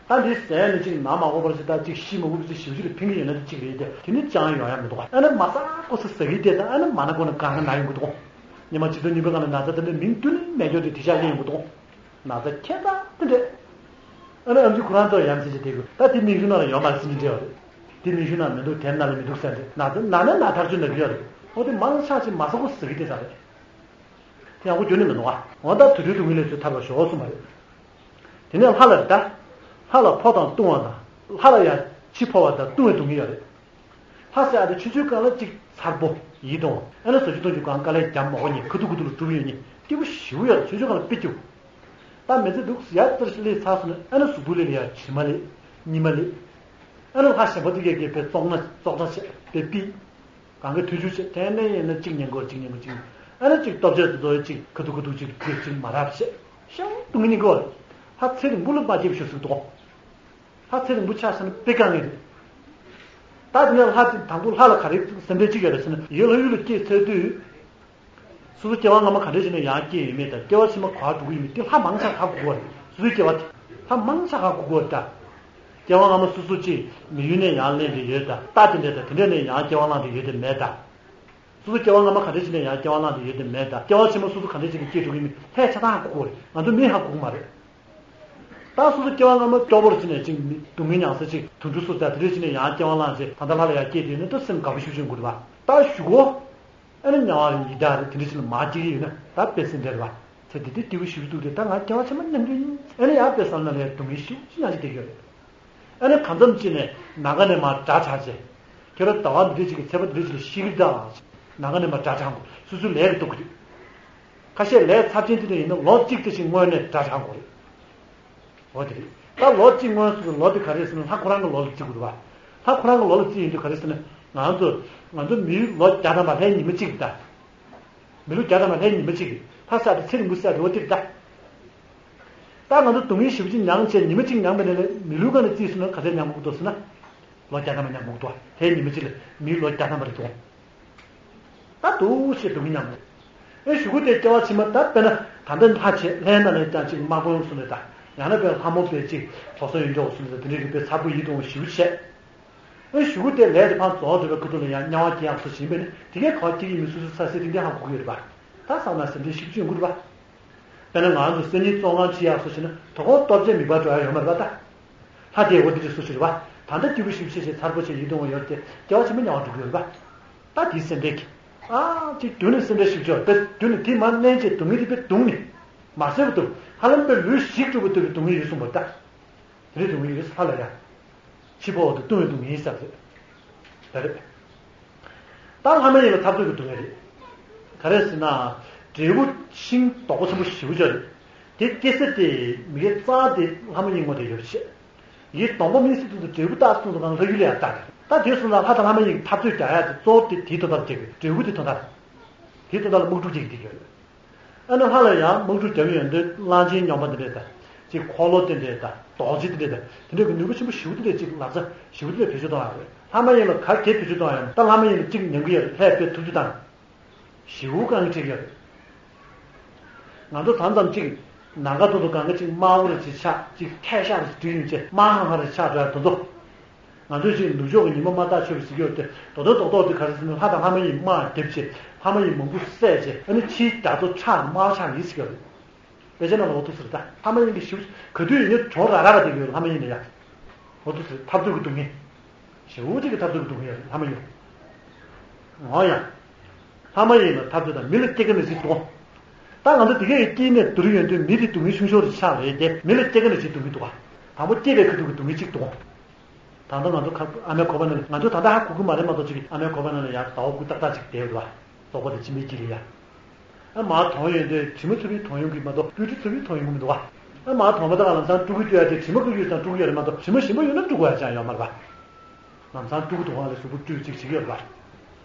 ད་འདི་ཟས་ནི་གཅིག་ན་མ་དགོས་པར་ཅིག་ད་གཅིག་ཤི་མ་དགོས་པ་ཅིག་ཞེ་པོ་ཅིག་ལ་ཕན་གྱི་ཡོད་ན་དེ་གཅིག་རེད་དེ། དེ་ནི་ཅང་ཡོང་ཡ་མི་འདུག་ཨ་ནི་མ་ཟ་གོ་ས་ཟ་གི་དེ་ད་ཨ་ནི་མ་ན་གོ་ན་གང་ན་ན་ཡོང་གི་འདུག་ཉི་མ་གཅིག་དང་གཉིས་པའི་སྒང་ལ་ན་ཚ་དེ་འདྲ་མིང་བཏོན་ནས་མེད་འཇོག་དེ་དེ་ཤག་སླེབས་ཡོང་གི་འདུག་ན་ཚ་ཁྱད་མཚར་དེ་འདྲ། ཨ་ནི་ཨམ་ཆི་ཁོ་རང་ཚོ་ཡ་མཚན་ཅིག་དེ་དགོས་ད། དེ་མིག་ཆུ་ནང་ལ་ཡོད་མ་རེད་ཟེར་གྱི་འདྲ་བ་རེད། དེ་མིག་ཆུ་ནང་མི་འདུག་དེ་ནང་ལ་མི་འདུག་ཟེར་འདྲ། ན་ཚ་ན་ན་ན་ཐག་ཆོད་ན་གི་ཡོད་རེད། འོ་དེ་མང་ཆ་ཅིག་མ་ཟ་གོ་ཟ་གི་དེ་ཟ་རེད། དེ་ཡག་པོ་འགྱུར་ནི་མི་འདུག་ཨ། འོ་ད་དུད་འགྲོའི་སྡུག་བསྔལ་ལས་ཚུར་ཐར་བར་ཤོག་གསུངས་པ་རེད། དེ་ནས་ལྷ་ལ་རེད་ད། ལྷ་ལ་ཕོ་དང་ལྟུང་བ་དང་། ལྷ་ལ་ཡང་འཆི་འཕོ་བ་དང་ལྟུང་བའི་སྡུག་བསྔལ་ཡོད་རེད། ལྷ་ཟེར་ཡ་དེ་ཆུ་ཚོད་སྒང་ལ་གཅིག་མཚར་པོ་ཡིད་དུ་འོང་། ཨ་ནི་ཟ་རྒྱུ་འཐུང་རྒྱུ་གང་དཀའ་ལས་རྒྱབ་མ་དགོས་མཁན། ཁ་ཐུག་ཁ་ཐུག་ལ་འགྲུབ་ཡོད་མཁན་སྐྱིད་པོ་ཞེ་པོ་ཡོད་རེད། ཆུ་ཚོད་སྒང་ལ་དཔེ་སྐྱིད་པོ། ད་མི་ཚེ་འདུག་ཡར་ཙམ་ཞིག་སླེབས་ཚར་སོང་ན་ཨ་ནི་གཟུགས་པོ་ལ་ཡང་དྲི་མ་སླེབས། ཉི་མ་སླེབས། ཨ་ནི་ལྷ་གཞན་པ་དེ་གས་གས་དཔེ་བཙོག་ན་བཙོག་གྲ་བྱས་དཔེ་ཕིགས། གང་གི་ཐུགས་རྒྱུད་བྱས་དེ་ནས་ཡིན་ན་གཅིག་ཉན་དགོས་གཅིག་ཉན་དགོས་གཅིག་ཨ་ནི་གཅིག་ལྟོ་ཆས་དེ་ཚོ་གཅིག་ཁ་ཐུག་ཁ་ཐུག་གཅིག་གཅིག་གཅིག་མ་རབས་བྱས་ཤང་སྡུག་བསྔལ་གོ། ལྷ་ཚེ་རིང་པོ་ལ་མ་སྐྱེས་པ་ཞིག་འདུག་ལྷ་ཚེ་རིང་པོ་ཆགས་ཟེར་ན་དཔེ་དཀའ་ངལ་རེད། ད་དེ་ནས་ལྷ་དེ་དང་པོ་ལྷ་ལ་ག་རེ་སེམས་ཁྲལ་གཅིག་ཡོད་རེད་ཟེར་ན། ཡུལ་ལྷ་ཡུལ་ལ་སྐྱེས་ཚར་དུས། སོ་སོ་སྐྱེ་བ་སྔ་མ་ག་འདྲ་ཞིག་ནས་ཡང་སྐྱེས་ཡོད་མེད་དང་། སྐྱེ་བ་ཕྱི་མ་ག་པར་འགྲོ་གི་ཡོད་མེད་དེ་ལྷ་མང་ཆེ་ཧ་གོ་གི་རེད། སོ་སོའི་སྐྱེ་བ་དེ་ལྷ་མང་ཆེ་ཧ་གོ་གི་རེད་ད། སྐྱེ་བ་སྔ་མ་སོ་སོ་ཅིག་མི་ཡུལ་ནས་ཡང་སླེབས་པ་ཡོད་ད། རྟ་དེ་འདྲས་དང་དེ་འདྲས་ནས་ཡང་སྐྱེ་བ་བླངས་ཏེ་ཡོད་དེ་མེད་ད། སོ་སོ་སྐྱེ་བ་སྔ་མ་ག་འདྲ་ཞིག་ནས་ཡང་སྐྱེ་བ་བླངས་ཏེ་ཡོད་དེ་མེད་ད། སྐྱེ་བ་ཕྱི་མ་སོ་སོ་ག་འདྲ་ཞིག་ནས་སྐྱེས་འགྲོ་གི་ཡོད་མེད་ལྷས་ཆ་ཚང་ཧ་གོ་གི་རེད། ང་ཚོ་མིས་ཧ་གོ་གི་མ་རེད། ད་སོ་སོ་སྐྱེ་བ་སྔ་མ་སྐྱོ་པོར་ཕྱིན་ནས་ཅིག་སྡུག་བསྔལ་མྱངས་ས་ཅིག་དུད་འགྲོ་སུ་ཙག་དེ་འདྲས་ཕྱིན་ནས་ཡང་སྐྱེ་བ་བླངས་ཚེ་ད་ལྟ་ལྷ་ལ་ཡང་སྐྱེས་དུས་ནི་ད་སེམས་དགའ་པོ་ཤུགས་ཆེན་དགོས་རེད་པ། ད་གཞུག་གུ་ཨ་ནི་དམྱལ་བ་རེད་ཡི་དྭགས་རེད་དེ་འདྲས་ཕྱིན་ལ་མར་སྐྱེ་གི་ཡོད་ན་ད་དཔེ་སེམས་འདྲ་རེད་པ། ཚེ་འདི་འདི་སྐྱིད་པོ་ཞིག་འདུག་སྟེ་ད་ང་སྐྱེ་བ་ཕྱི་མ་མྱང་རྒྱུ་ཡིན། ཨ་ནི་ཡང་དཔེ་བསམ་ན་ལས་སྡུག་བསྔལ་ཞེ་པོ་ཅིག་མྱང་བཞིན་བསྡད་ཀྱི་ཡོད་རེད། ཨ་ནི་གང་འཚམ་ཅིག་ནས་ནམ་མཁའ་ནས་མར་སྒྲ་གྲགས་བྱས། ཁྱེད་རང་ཟླ་བ་འདི་འདྲས་ཅིག་གི་ཚེས་པ་འདི་འདྲས་ཅིག་ལ་ཤི་གི་རེད་ད། ནམ་མཁའ་ནས་མར་སྒྲ་གྲགས་འགོ་སོ་སོའི་ལས་ཀྱིས་རྟོགས་ཀྱི་རེད། ཁ་ཤས་ལས་ཚབས་ཆེན་དེ་འདྲ་ཡིན་ན་ལོ་གཅིག་དེ་བཞིན་སྔོན་ནས་སྒྲ་གྲགས་འགོ་རེད། འོ་དེ་རེད། ད་ལོ་གཅིག་སྔོན་སོང་གི་ལོ་དེ་ག་རེ་ཟེར་ན་ལྷ་ཁོ་རང་གི་ལོ་ལ་བརྩི་དགོས་རེད་པ། ལྷ་ཁོ་རང་གི་ལོ་ལ་བརྩི་ཡིན་དུས་ག་རེ་ཟེར་ན་ང་ཚོ་ང་ཚོ་མིའི་ལོ་བརྒྱ་ཐམ་པ་ལྷའི་ཉི་མ་གཅིག་རེད་ད། མི་ལོ་བརྒྱ་ཐམ་པ་ལྷའི་ཉི་མ་གཅིག་རེད། ལྷ་ས་དེ་ཚེ་རིང་པོ་ས་དེ་འོ་དེ་རེད་ད། ད་ང་ཚོ་སྡུག་བསྔལ་ཞེ་པོ་ཅིག་མྱངས་བྱས་ཉི་མ་གཅིག་མྱངས་པ་ནས་མི་ལུས་སྒང་ནས་བརྩིས་སོང་ན་ག་ཚོད་མྱངས་དགོས་འདུག་ཟེར་ན། ལོ་བརྒྱ་ཐམ་པ་མྱངས་དགོས་འདུག་ལྷའི་ཉི་མ་གཅིག་ལ་མིའི་ལོ་བརྒྱ་ཐམ་པ་རེད་འདུག་ད་འདུག་སེ་སྡུག་བསྔལ་མྱངས་འདུག་ཨེ་གཞུག་གུ་དེ་སྐྱེ་བ་ཕྱི་མ་ད་དཔེར་ན་ད་ལྟ་ལྷ་བྱས་ལྷའི་ནང་ནས་ཀྱང་ཅིག་དམག་དཔོན་སོང་ནས་ད་ཡང་ན་དཔེར་ལྷ་མོ་དཔེ་ཅིག་གྲོགས་སོ་ཡིན་འགྲོ་སོང་ནས་ད་དེ་འདྲའི་གི་དཔེ་ཚ་པོ་ཡིད་དུ་འོང་ཞེ་པོ་བྱས། ཨེ་གཞུག་གུ་དེ་ལས་དེ་ཕར་རྫོགས་འགྲོ་བའི་ཁ་ཐུག་ལ་ཡང་དམྱལ་བ་སྐྱེ་ཡག་སོ་ཞིག་ཡིན་པས་ནི་དེ་གའི་ག་བ་སྐྱེ་གི་མི་སོ་སོའི་ས་སེ་དེ་འདྲ་ཧ་གོ་གི་ཡོད་རེད་པ། ད་བསམ་ན་སེམས་ཁྲལ་ཞེ་པོ་ཅིག་ཡོང་གི་རེད་པ། དཔེར་ན་ང་ཚོ་སང་ཉིན་བཙོན་ཁང་ཕྱིན་ཡག་སོ་ཞིག་ན་དོ་དགོང་གཏོར་བཅས་མེད་པར་འགྲོ་ཡག་ཡོད་མ་རེད་པ་ད། ལྷ་དེ་འོ་དེ་འདྲ་སོ་ཞིག་རེད་པ། ད་ལྟ་སྐྱིད་པོ་ཞེ་པོ་བྱས་བྱས་ཚ་པོ་བྱས་ཡིད་དུ་འོང་ཡོད་དེ་སྐྱེ་བ་ཕྱི་མ་དམྱལ་བ་འགྲོ་གི་ཡོད་རེད་པ། ད་དེའི་སེམས་ཁྲལ་གྱིས། ཨ་ཅིག་མདུན་ནས་སེམས་ཁྲལ་ཞེ་པོ་ཅིག་ཡོད་རེད་པས། མདུན་ནས་དེ་མར་མནན་བྱས་སྡུག་བསྔལ་དེ་དཔེ་གདུང་ནས་མ་བཟོད་པ་འདུག་ཧ་ལམ་དཔེ་ལུས་ཞིག་གྲུབ་པ་ལྟ་བུའི་སྡུག་བསྔལ་ཡོད་གསུངས་པ་རེད་ད། དེ་རིང་སྡུག་བསྔལ་ཡོད་ས་ལ་ཡ། འཆི་འཕོ་བ་དང་ལྟུང་བའི་སྡུག་བསྔལ་ཡིན་ས་རེད། ད་རེད། ད་ལྷ་མ་ཡིན་ལ་འཐབ་རྩོད་ཀྱི་སྡུག་བསྔལ་རེད། ག་རེ་ཟེར་ན། འབྲས་བུ་ཤིང་རྡོག་པོ་ཆེན་པོ་ཞེ་པོ་ཅིག་རེད། དེ་སྐྱེ་ས་དེ་མི་གའི་རྩ་དེ་ལྷ་མ་ཡིན་ངོ་དེ་ཡོད་པ་བྱས། ཡི་སྡོང་པོ་མིན་སྲིད་དུ་འབྲས་བུ་རྟགས་གསུམ་དུ་གང་ལྷ་ཡུལ་ལ་ཡང་རྟགས་རེད། ད་དེ་སོང་ཙང་ལྷ་དང་ལྷ་མ་ཡིན་འཐབ་རྩོད་རྒྱག་ཡ་དེ་གཙོ་བོ་དེ་དེའི་དོན་དག་ལ་བྱེད་དགོས། འབྲས་བུ་དེ་དོན་དག་རེད། དེའི་དོན་དག་ལ་དམག་འཁྲུག་བྱེད་ཀྱི་དེ་ཡོད་རེད། ཨ་ནི་ལྷ་ལ་ཡང་དམག་འཁྲུག་རྒྱབ་ཡོང་དུས་གླང་ཆེན་སྨྱོན་པ་འདི་འདྲས་དང་། ཅིག་འཁོར་ལོ་དེ་འདྲས་དང་རྡོ་རྗེ་དེ་འདྲས་དང་དེ་འདྲས་ཀྱི་ནུས་པ་ཆེན་པོ་ཞེ་པོ་དེ་འདྲས་ཅིག་ལག་ཆ་ཞེ་པོ་དེ་འདྲས་བེད་སྤྱོད་གཏོང་ཡག་རེད། ལྷ་མ་ཡིན་ལ་ག་གེ་བེད་སྤྱོད་གཏོང་ཡག་ཡོད་མ་རེད། ད་ལྷ་མ་ཡིན་ལ་གཅིག་ཉན་གི་ཡོད་རེད། ལྷས་དཔེ་ཐུབ་ཚོད་བཏང་། ཞེ་པོ་དཀའ་ངལ་འཕྲད་ཀྱི་ཡོད་རེད། ང་ཚོ་ད་ཙམ་ཅིག་ནམ་མཁའ་ཐོག་ཏུ་གང་ག་ཅིག་དམར་པོ་རེ་ཅིག་ཆགས། ཅིག་ཐལ་ཤ་རེ་ཅིག་བྲིས་ཡོང་བྱས་དམར་ཧང་ཧང་རེ་ཆགས་འགྲོ་ཡག་དེ་ཚོ། ང་ཚོས་ཅིག་ནུབ་ཕྱོགས་ཀྱི་ཉི་མ་དམར་ཐག་ཆོད་པ་ཟེར་གྱི་ཡོད་དེ། རྡོག་རྡོག་རྡོག་རྡོག་དེ་ག་རེ་ཟེར་ན་ལྷ་དང་ལྷ་མ་ཡིན་དམག་རྒྱབ་བྱས་ལྷ་མ་ཡིན་མང་པོ་བསད་བྱས་ཨ་ནི་ཕྱིའི་རྒྱ་མཚོ་ཁྲག་དམར་ཆགས་ཡིན་ཟེར་གྱི་ཡོད་རེད། དཔེ་ཆ་ནང་ལ་འོ་ཐུག་ཟེར་ད་ལྷ་མ་ཡིན་གྱི་ཞིབ་ག་དུས་ཡིན་ན་གྲོང་ར་ར་ར་དེ་གི་ཡོད་ལྷ་མ་ཡིན་ན་ཡ། འོ་ཐུག་ཟེར་འཐབ་རྩོད་ཀྱི་སྡུག་བསྔལ། ཞེ་པོ་ཅིག་གི་འཐབ་རྩོད་ཀྱི་སྡུག་བསྔལ་ཡོད་ལྷ་མ་ཡིན། འོ་ཡ། ལྷ་མ་ཡིན་ལ་འཐབ་རྩོད་དང་མི་ལ་སྐྱེ་རྒ་ན་འཆི་འདུག་ད་ང་ཚོ་དེ་གའི་སྐྱེས་ནས་བསྡུར་ཡོང་དུས་མི་དེ་སྡུག་བསྔལ་ཆུང་ཤོས་རེ་ཆགས་རེད་དེ་མི་ལ་སྐྱེ་རྒ་ན་འཆི་སྡུག་གི་འདུག་ག་དང་པོ་སྐྱེས་པའི་ཁ་ཐུག་གི་སྡུག་བསྔལ་གཅིག་འདུག་ད་ལྟ་ང་ཚོ་ཁ་ཨ་མའི་ཁོག་པ་ནང་ལ་ང་ཚོ་ད་ལྟ་ཧ་གོ་གི་མ་རེད་མ་གཏོགས་ཅིག་ཨ་མའི་ཁོག་པ་ནང་ལ་ཡར་ཟླ་བ་དགུ་ཏག་ཏག་ཅིག་བསྡད་ཡོད་རེད་བ། རྫོགས་པ་དང་ཕྱི་མའི་དཀྱིལ་ལ་ཡ། ཨ་མར་དོང་ཡོང་དུས་དྲི་མ་ཚ་པོའི་དོང་ཡོང་གི་མ་གཏོགས་སྤོས་དྲི་ཚ་པོའི་དོང་ཡོང་གི་མི་འདུག་བ། ཨ་མ་གྲོང་པ་དག་ལམ་སང་ཕྲུ་གུ་སྐྱོ་ཡ་དེ་དྲི་མ་བཀོད་རྒྱུ་དང་ཕྲུ་གུ་ཡོད་རེད་མ་གཏོགས་དྲི་མ་ཞིམ་པོ་ཡོད་ན་ཕྲུ་གུ་ཡ་ཅང་ཡོད་མ་རེད་པ། ལམ་སང་ཕྲུ་གུ་དུ་བ་ལ་གཟུགས་པོ་བཀྲུས་གཅིག་བྱེད་ཀྱི་ཡོད་རེད་པ།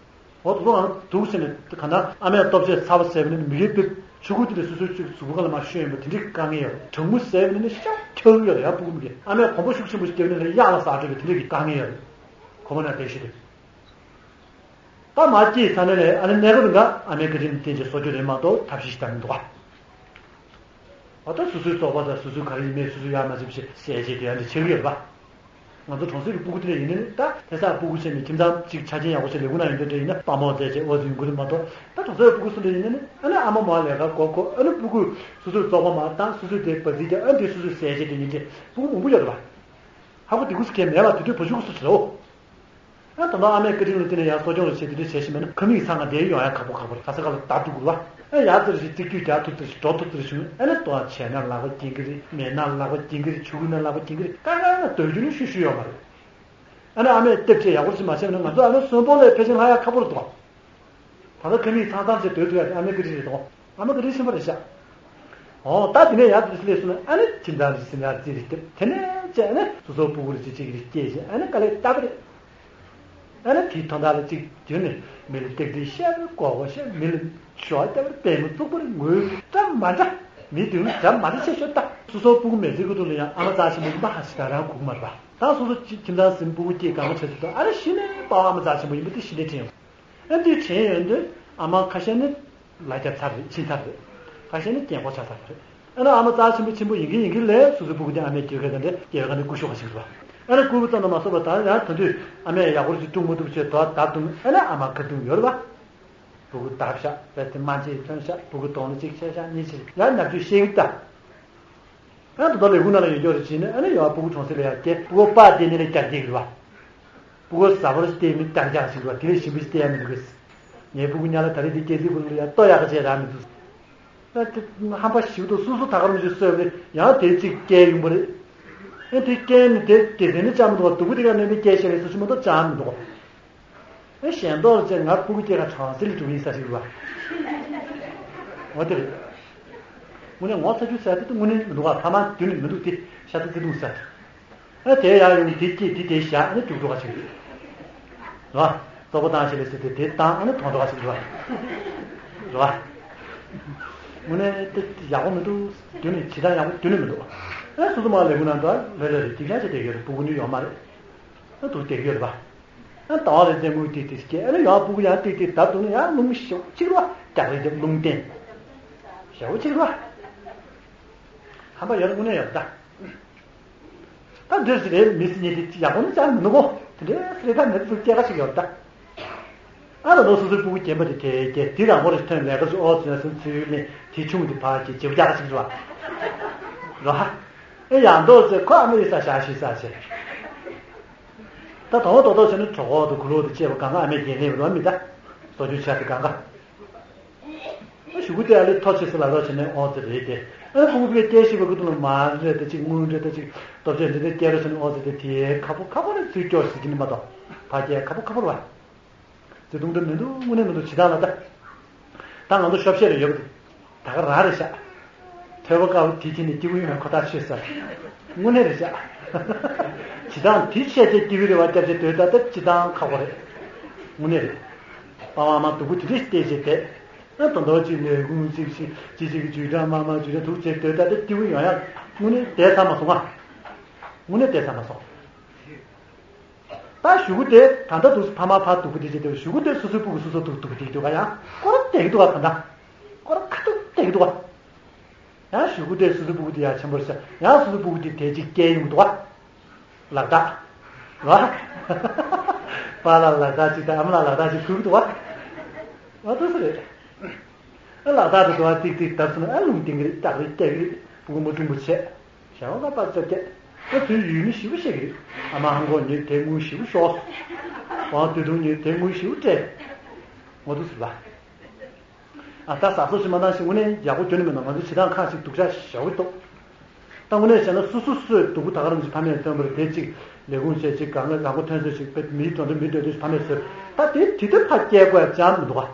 འོ་དུ་ལོ་ང་དུག་ཟེར་ནས་ག་ན་ཨ་མས་ལྟོ་ཆས་ཚ་བ་ཟས་པ་ནི་མི་གའི་པིབ་ཆུ་ཁུག་དེ་ལས་སོ་སོའི་གཅིག་གཟུགས་པོ་ག་ལ་མ་ཤོད་ཡིན་པ་དེ་འདྲའི་དཀའ་ངལ་ཡོད་རེད། གྲང་མོ་ཟས་པ་ནི་ནི་ཤ་འཁྱག་ཡོད་རེད་ཡ། ཕྲུ་གུ་མི་གའི་ཨ་མས་གོམ་པ་ཤུགས་ཆེན་པོ་ཞིག་བརྒྱབ་ནས་ལ་གཡག་ལ་ཟ་འགྲོ་བའི་དེ་འདྲའི་གི་དཀའ་ངལ་ཡོད་རེད། ཁོ་མ་ན་བསྡད་ཤི་དུས། ད་མ་སྐྱེས་ཚར་ནས་ལས་ཨ་ནི་གནས་སྐབས་འགའ་ཨ་མའི་བཀའ་དྲིན་བརྟེན་ཅིག་གསོ་སྐྱོང་རེད་མ་གཏོགས་ཐབས་ཤེས་ཤིག་ད་མི་འདུག་ག་འོ་ད་སོ་སོའི་བཙོག་པ་དང་སོ་སོའི་ག་རེ་ཡིན་མིན་སོ་སོས་ཡར་མ་ཟིན་ཞིག་ཟས་བྱས་དེ་ཡང་འདི་ཆེ་གི་ཡོད་པ། ང་ཚོ་གྲོང་གསེབ་ཀྱི་སྤུ་གུ་དེ་འདྲ་ཡིན་ནའི་ད་ཐེ་ས་སྤུ་གུ་བྱས་ནས་ཁྱིམ་ཚང་གཅིག་ཆ་རྐྱེན་ཡག་པོ་བྱས་ལས་ཁུངས་ན་ཡོང་དུས་འདྲ་ཡིན་ན་དཔའ་མོ་མཛད་བྱས་འོ་ཟིན་ཡོང་གི་རེད་མ་གཏོགས། ད་གྲོང་གསེབ་སྤུ་གུ་སུ་འདྲ་ཡིན་ནའི་ཨ་ནི་ཨ་མ་མོ་ལས་ཀ་གོ་གོ་ཨ་ནི་སྤུ་གུ་སོ་སོའི་བཙོག་པ་མ་བཏང་སོ་སོའི་དེ་བ་ཟིན་ཀྱང་ཨ་འདི་སོ་སོས་ཟས་བྱས་དེ་ཡིན་ཏེ་སྤུ་གུ་མང་པོ་ཡོད་རེད་པ། ཧ་གོ་དེ་གུ་སུ་གས་མེད་པ་དེ་དུས་བུ་ཆུང་གུ་སུ་རེད་འོ། ཨ་ད་ལྟ་ཨ་མའི་བཀའ་དྲིན་ལ་བརྟེན་ནས་ཡར་གསོ་སྐྱོང་རེ་བྱས་དེ་འདྲ་བྱས་ཤིང་མེད་ན་ཁ་མིག་ཚང་ང་བསྡད་ཡོང་ཡ་ཁག་པོ་ཁག་པོ་རེད། ག་ས་ག་ལ་བརྡབ་འགྲོ་དགོས་རེད་པ། ཨ་ཡར་ཙམ་ཞིག་རྩིག་རྒྱུ་རྒྱག་ཐུབ་ཙམ་ཞིག་འགྲོ་ཐུབ་ཙམ་ཞིག་བྱུང་ཨ་ནི་ལྟོ་བྱས་ན་ལག་པ་འགྱིང་གི་རེད། མེད་ན་ལག་པ་འགྱིང་གི་རེད། ཆུ་ཁུག་ན་ལག་པ་འགྱིང་གི་རེད། ཀ་ཀ་ན་སྡོད་རྒྱུ་ནི་ཤུ་ཤུ་ཡོད་མ་རེད། ཨ་ནི་ཨ་མས་ལྟེབ་བཅས་ཡག་པོ་ཞིག་མ་བྱས་ན་ང་ཚོ་ཨ་ནི་གསོན་པོ་ལས་ཕལ་ཆེར་ལྷག་ཡ་ཁག་པོ་རེད་འདུག་པ། ད་ལྟ་ཁ་མིག་ཚང་ཚང་བྱས་སྡོད་ཐུབ་ཡ་དེ་ཨ་མའི་བཀའ་དྲིན་རེད་དོ། ཨ་མ་བཀའ་དྲིན་ཆེན་པོ་རེད་ཤག་འོ་ད་དེ་ནས་ཡར་དུ་སླེབས་སོང་ན་ཨ་ནི་ཁྱིམ་ཚང་རེ་ཟིན་ཡར་རྩིས་རེ་རྒྱབ་དེ་ནས་བྱས་ཨ་ནི་སོ་སོའི་སྤུ་གུ་རེ་གཅིག་གཅིག་རེ་སྐྱེས་བྱས་ཨ་ནི་དཀའ་ལས་རྟག་པ་རེད། ཨ་ནི་དེའི་དོན་དག་ལ་གཅིག་བརྒྱུད་ནས་མི་ལ་སྟེགས་སྟེགས་བཤད་པར་གོ་གོ་བཤད་མི་ལ་ཞོ་བལྟ་བར་པད་མོ་བཙུགས་པར་ངུས་འདྲ་མ་འདྲ་མི་དུང་འདྲ་མ་འདྲ་བཤད་ཤོད་ད། སོ་སོའི་སྤུ་གུ་མེད་ཚེ་ཁུ་ཐུག་ལ་ཡང་ཨ་མ་རྩ་ཆེན་པོ་ཡིན་པ་ཧ་ཤི་ད་རང་གོ་གི་མ་རེད་པ། ད་སོ་སོ་གཅིག་ཁྱིམ་ཚང་ཟིན་སྤུ་གུ་སྐྱེས་གང་ག་བྱས་ཚུལ་དུ་ཨ་ར་གཞི་ནས་དཔའ་བ་ཨ་མ་རྩ་ཆེན་པོ་ཡིན་པ་དེ་གཞི་ནས་དྲན་ཡོང་། ཨ་འདི་དྲན་ཡོང་དུས་ཨ་མ་ཁ་ཤས་ནི་ལ་རྒྱབ་ཚར་རེད་ཕྱིན་ཚར་རེད། ཁ་ཤས་ནི་རྐྱེན་ཁོག་ཆགས་ཚར་རེད། ཨ་ནི་ཨ་མ་རྩ་ཆེན་པོ་ཆེན་པོ་ཡིན་གིན་ཡིན་གིན་ལས་སོ་སོའི་སྤུ་གུ་དེ་ཨ་མས་སྐྱེལ་མཁན་དེ་འདྲ་སྐྱེལ་མཁན་དེ་སྐུ་ཞོགས་པ་ཞིག་རེད་པ། ཨ་ནི་སྐུ་ཙམ་དུ་མ་སོང་བ་ད་ཡང་ད་དུས་ཨ་མས་ཡག་པོ་ཞིག་བཀྲུ་མ་ཐུབ་ཆེད་དོ་ད་དུང་ཨ་ནི་ཨ་མ་ཁ་རྡུང་ཡོད་རེད་པ། སྤུ་གུ་བརྡབ་ཤག་བས་དེ་མ་བྱེད་ཐོན་ཤག་སྤུ་གུ་གདོང་ལ་གཅིག་ཆད་ཤག་གཉིས་ཆད་ཡང་ནབ་ཆུ་ཤེས་གི་ད། ཨ་ད་དུང་ལས་ཁུངས་ནང་ལ་ཡོད་ཀྱོག་རེ་བྱས་ནས་ཨ་ནི་ཡོད་སྤུ་གུ་གྲོང་གསེབ་ལ་ཡར་སྐྱེལ་སྤུ་གུ་པ་དེ་ནི་ལས་རྒྱག་རྒྱག་རེད་པ། སྤུ་གུ་ཟ་བར་བལྟས་མི་རྒྱག་རྒྱག་ཞིག་རེད་པ་དེ་ལས་ཞིམ་པོ་ཞིག་བལྟས་ཡ་མི་འདུག་གས། ངའི་སྤུ་གུ་ཉག་ལ་ད་རེས་དེ་སྐྱེལ་རྩིས་སྤུ་གུ་ལ་ཡར་ལྟོ་ཡག་ག་བྱས་རག་མི་འདུག་ཨ་དེ་ཧམ་པ་ཞིག་ཏུ་སོ་སོ་ད་ག་རང་ཞིག་གསོས་པ་རེད་ཡང་དེ་གཅིག་སྐྱེལ་ཡོང་པ་རེད། ཨ་དེ་སྐྱེལ་ནི་དེ་དེ་དེ་ནི་ཅང་མི་འདུག་པ་སྡུག་པོ་དེ་ག་ནས་མི་སྐྱེལ་ཤེས་རེད་སོ་ཞིག་མ་གཏོགས་ཅང་མི་འདུག་གས། ཨེ་ཞེན་མདོག་ཅན་ང་སྤུ་གུ་སྐྱེ་ག་གྲང་སིལ་གྲུབ་ཡིན་ས་ཞིག་རེད་པ། འོ་དེ་རེད། དངོས་གནས་ངོ་ཚ་རྒྱུ་ཟེར་དེ་དངོས་གནས་མི་འདུག་ག་ཕ་མ་མདུན་ནས་མི་འདུག་དེ་ཤ་ཚ་བརྩེ་དུང་ཟེར། ཨེ་དེ་ཡར་ཡོང་དེ་སྐྱེས་དེ་དེ་བཞག་ཨ་ནི་རྒྱུག་འགྲོ་ག་ཞིག་རེད། རེད་པ། བཙོག་པ་བཏང་ཞིག་ལས་ཟེར་དེ་དེ་བཏང་ཨ་ནི་དོང་འགྲོ་ག་ཞིག་རེད་པ། རེད་པ། དངོས་གནས་དེ་ཡག་པོ་མི་འདུག་མདུན་ནས་བྱེད་སྟངས་ཡག་པོ་མདུན་ནས་མི་འདུག་ཨེ་སོ་སོ་མ་ལས་ཁུངས་ནང་དུ་ལོས་ལོས་རེད་དེ་ཁྱད་ཆེ་དེ་ག་རེད་སྤུ་གུ་ནི་ཡོད་མ་རེད། ཨ་དུ་དེ་ག་རེད་པ། ཨ་ཟླ་བ་རེ་ཚེ་དངུལ་ཏིག་ཏིག་སྐྱེས་ཨ་ནི་ཡང་སྤུ་གུ་ཡང་ཏིག་ཏིག་བརྡབ་འདུག་ན་ཡང་རླུང་ཞེ་པོ་གཅིག་རེད་པ་རྒྱག་རེས་རྒྱབ་རླུང་བསྟན། ཞེ་པོ་གཅིག་རེད་པ། ཧམ་པ་ཡོད་ན་དངོས་གནས་ཡོད་ད། ད་འདྲེ་ཟེར་རེད་མི་སྲིད་ཉེ་དེ་ཡག་པོ་ནི་ཅང་མི་འདུག་གོ་དེ་འདྲའི་སྲིད་ད་མེད་ཚུལ་སྐྱེ་ཁ་ཞིག་ཡོད་ད། ཨ་ད་ནོ་སོ་སོའི་སྤུ་གུ་རྒན་པ་དེ་དེ་རྒན་དེ་རང་མགོ་རེ་ཐོན་ལས་ཀ་ཞིག་ཨོ་ཟེར་ན་སེམས་ཚུལ་ནས་དེ་ཆུང་དེ་ཕར་གྱི་བྱེད་སྒོ་རྒྱག་ཁ་ཞིག་རེད་པ། རེད་པ། ཨེ་ཡང་འདོག་ཟེར་ཁོ་ཨ་མ་ཡི་ས་ཞག་ཤི་ས་ཆེ། ད་དོ་དོ་དོ་བྱས་ནས་གྲོད་ཁོག་དང་གུ་ལོག་དང་བཅས་པ་གང་ག་ཨ་མས་འགན་ལེན་རོགས་མི་ད། གསོ་སྐྱོང་བྱས་ཏེ་གང་ག་ཨ་གཞུག་གུ་དེ་ཨ་ལས་ཐོ་ཆེ་ས་ལ་ལོ་བྱས་ནས་ཨོ་ཙི་རེད་དེ། ཨ་ཕྲུ་གུ་ཕར་སྐྱེས་ཤི་བའི་སྐུ་དུང་ལ་མ་རེད་ད་ཅིག་དངུལ་རེད་ད་ཅིག་ལྟོ་ཆས་འདི་འདྲ་སྐྱེ་རོགས་བྱས་ནས་ཨོ་ཙི་དེ་དེ་ཁ་པོ་ཁ་པོ་རེད་ཚུལ་སྐྱོར་ཟེར་གྱི་ནི་མ་གཏོགས་ཕར་སྐྱེ་ཁ་པོ་ཁ་པོ་རེད་པ། བརྩེ་དུང་འདྲ་མི་འདུག་དངོས་གནས་མི་འདུག་བྱེད་སྟངས་ལ་ལྟ། ད་ང་ཚོ་ཤོབ་ཤེས་རེ་ཡོད་པ་དེ། ད་ག་རང་རེད་ཤག་ཐོས་པ་དཀར་པོ་དེ་ཁྱེར་ནས་སྐྱིད་པོ་ཡོང་བའི་ཁོ་ཐག་ཆོད་ས་རེད། དངོས་གནས་རེད་ཤག་བྱེད་སྟངས་དེ་བཤད་བྱས་སྐྱིད་པོ་རེད་པ་སྐྱབས་བྱེད་སྡོད་ད་ལྟ་བྱེད་སྟངས་ཁག་པོ་རེད། དངོས་གནས་རེད། པ་མ་མ་སྡུག་པོ་དེ་འདྲས་བལྟས་བྱས་བསྡད། ཨ་ད་མདོ་གཅིག་ལས་ཁུངས་གཅིག་ཤི་ཅི་ཅིག་གི་ཇུས་ཀྲང་མ་མ་ཇུས་ཀྲང་དུག་བྱས་སྡོད་ད་ལྟ་སྐྱིད་པོ་ཡོང་ཡག་དངོས་གནས་བསྡད་ཚར་མ་སོང་ང་། དངོས་གནས་བསྡད་ཚར་མ་སོང་། ད་གཞུག་གུ་དེ་ད་ལྟ་འདུག་ཕ་མ་ཕར་སྡུག་པོ་དེ་བྱེད་དེ་གཞུག་གུ་དེ་སོ་སོའི་སྤུ་གུ་སོ་སོ་སྡུག་སྡུག་དེ་འདུག་ག་ཡང་སྐོར་ར་བསྡད་ཀྱི་འདུག་ག་ད་ལྟ་སྐོར་ར་ཁ་ཐུག་བསྡད་ཀྱི་འདུག་ག་ཡང་གཞུག་གུ་དེ་སོ་སོའི་སྤུ་གུ་དེ་ཡར་ཆེན་པོར་ཤ་ཡང་སོ་སོའི་སྤུ་གུ་དེ་དེ་གཅིག་སྐྱེལ་ཡོང་གི་འདུག་ག་ལག་རྟགས་ར་པཱ་ལགས་ལག་རྟགས་གཅིག་དང་ཨ་མ་ལགས་ལག་རྟགས་གཅིག་ཕུལ་གི་འདུག་ག་ཨ་ཏོ་སི་རེད། ཨ་ལག་རྟགས་དེ་དུ་བ་ཏིག་ཏིག་བརྡབས་སོང་ན་ཨ་རླུང་ལྡིང་གི་རེད་སྐྲག་རེད་སྐྱག་གི་རེད་སྤུ་གུ་མ་སྲུང་པོ་བྱས། ཞང་ལ་པར་ཙེ་སྐད། ཨ་དུས་ཡུལ་མི་ཞིག་པོ་བཤད་ཀྱི་རེད། ཨ་མ་ཧང་གོ་ཉིད་དེ་དངུལ་ཞིག་པོ་ཤོག་ཝང་དུས་དུང་ཉིད་དེ་དངུལ་ཞིག་པོ་སྤྲད། ངོ་དུ་སི་ལ། ཨ་ད་ཟ་སོ་ཞིག་མ་བཏང་ཞིག་དངོས་གནས་ཡག་པོ་སྐྱོན་མེད་ན་ང་ཚོ་བྱེད་སྟངས་ཁག་ཞིག་སྡུག་ཅག་ཞེ་པོ་འདུག་ད་དངོས་གནས་བྱས་ན་སོ་སོ་སོས་སྡུག་པོ་ད་ག་རང་ཞིག་ཕ་མས་སྟོན་པར་དེ་གཅིག་ལས་ཁུངས་བྱས་གཅིག་གང་ག་རང་མགོ་ཐོན་ས་ཞིག་མིའི་དོན་དུ་མི་འདོད་དུ་ཕ་མས་ཟེར་ད་དེ་དེ་དུས་ཕ་སྐྱེལ་དགོས་ཅང་མི་འདུག་ག་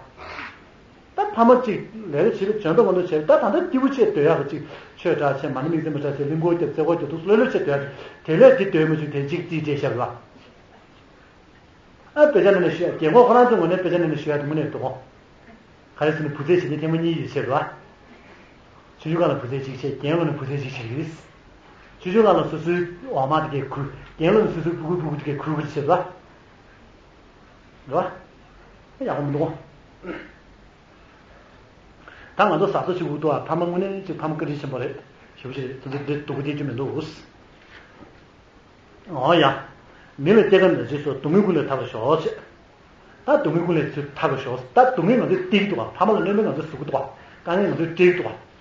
ད་ ཕ་མ་གཅིག་ལས་ཀ་བྱེད་པའི་འཇོན་ཐང་ངོ་ནས་བྱས། ད་ད་ལྟ་སྐྱིད་པོ་བྱས་སྡོད་ཡག་གི་གཅིག་ཆོས་གྲྭ་ཆེན་མ་ཎི་དམིགས་བརྩེ་མ་གྲྭ་ཆེན་གླིང་སྐོར་རྒྱབ་རྩེ་སྐོར་རྒྱབ་འདུག་ལྷོད་ལྷོད་བྱས་སྡོད་ཡག་དེ་ལས་དེ་སྡོད་མི་བྱུང་། དེ་གཅིག་རྩིས་སྤྲད་བཞག་པ། ཨ་དཔེ་ཆ་ནང་ནས་ཞུ་ཡ། རྒན་གོག་ཁོ་རང་ཚོའི་ངོས་ནས་དཔེ་ཆ་ནང་ནས་ཞུ་ཡ་དེ་དངོས་གནས་འདུག་ག། ག་རེ་ཟེར་ན་བུ་ཚའི་བྱེད་ལས་ཐེངས་མ་གཉིས་ཡོད་ཟེར་བ། ཆུང་ཆུང་སྒང་ལ་བུ་ཚའི་གཅིག་བྱས། རྒན་ལོ་ནས་བུ་ཚའི་གཅིག་བྱས་ཡོད། ཆུང་ཆུང་སྒང་ལ་སོ་སོའི་འོག་མ་དེ་གས་ཁུར། རྒན་ལོ་ནས་སོ་སོའི་སྤུ་གུ་སྤུ་གུ་དེ་གས་ཁུར་ཁུར་བྱས་བ། རེད་བ། ཡག་པོ་མི་འདུག་ག། ད་ང་ཚོ་གཟབ་གཟབ་བྱེད་དགོས་འདུག་ཨ། ཕ་མ་དངོས་གནས་ཅིག་ཕ་མ་བཀའ་དྲིན་ཆེན་པོ་རེད། ཞེ་པོ་ཅིག་རེད། དེ་ཚོ་འདི་སྡུག་པོ་སྟེར་རྒྱུ་མི་འདུག། འོ་ཡ། མི་ལ་སྐྱེ་རྒ་ན་འཆི་སོགས། སྡུག་བསྔལ་ཀུན་ལས་ཐར་བར་ཤོག་ཅེས། ད་སྡུག་བསྔལ་ཀུན་ལས་ཚུར་ཐར་བར་ཤོག། ད་སྡུག་བསྔལ་ང་ཚོས་སྟེར་གྱི་འདུག་ག། ཕ་མ་ལ་གནོད་པ་ང་ཚོས་བཟོ་གི་འདུག་ག། དཀའ་ངལ་ང་ཚོས་སྤྲད་ཀྱི་འདུག་ག།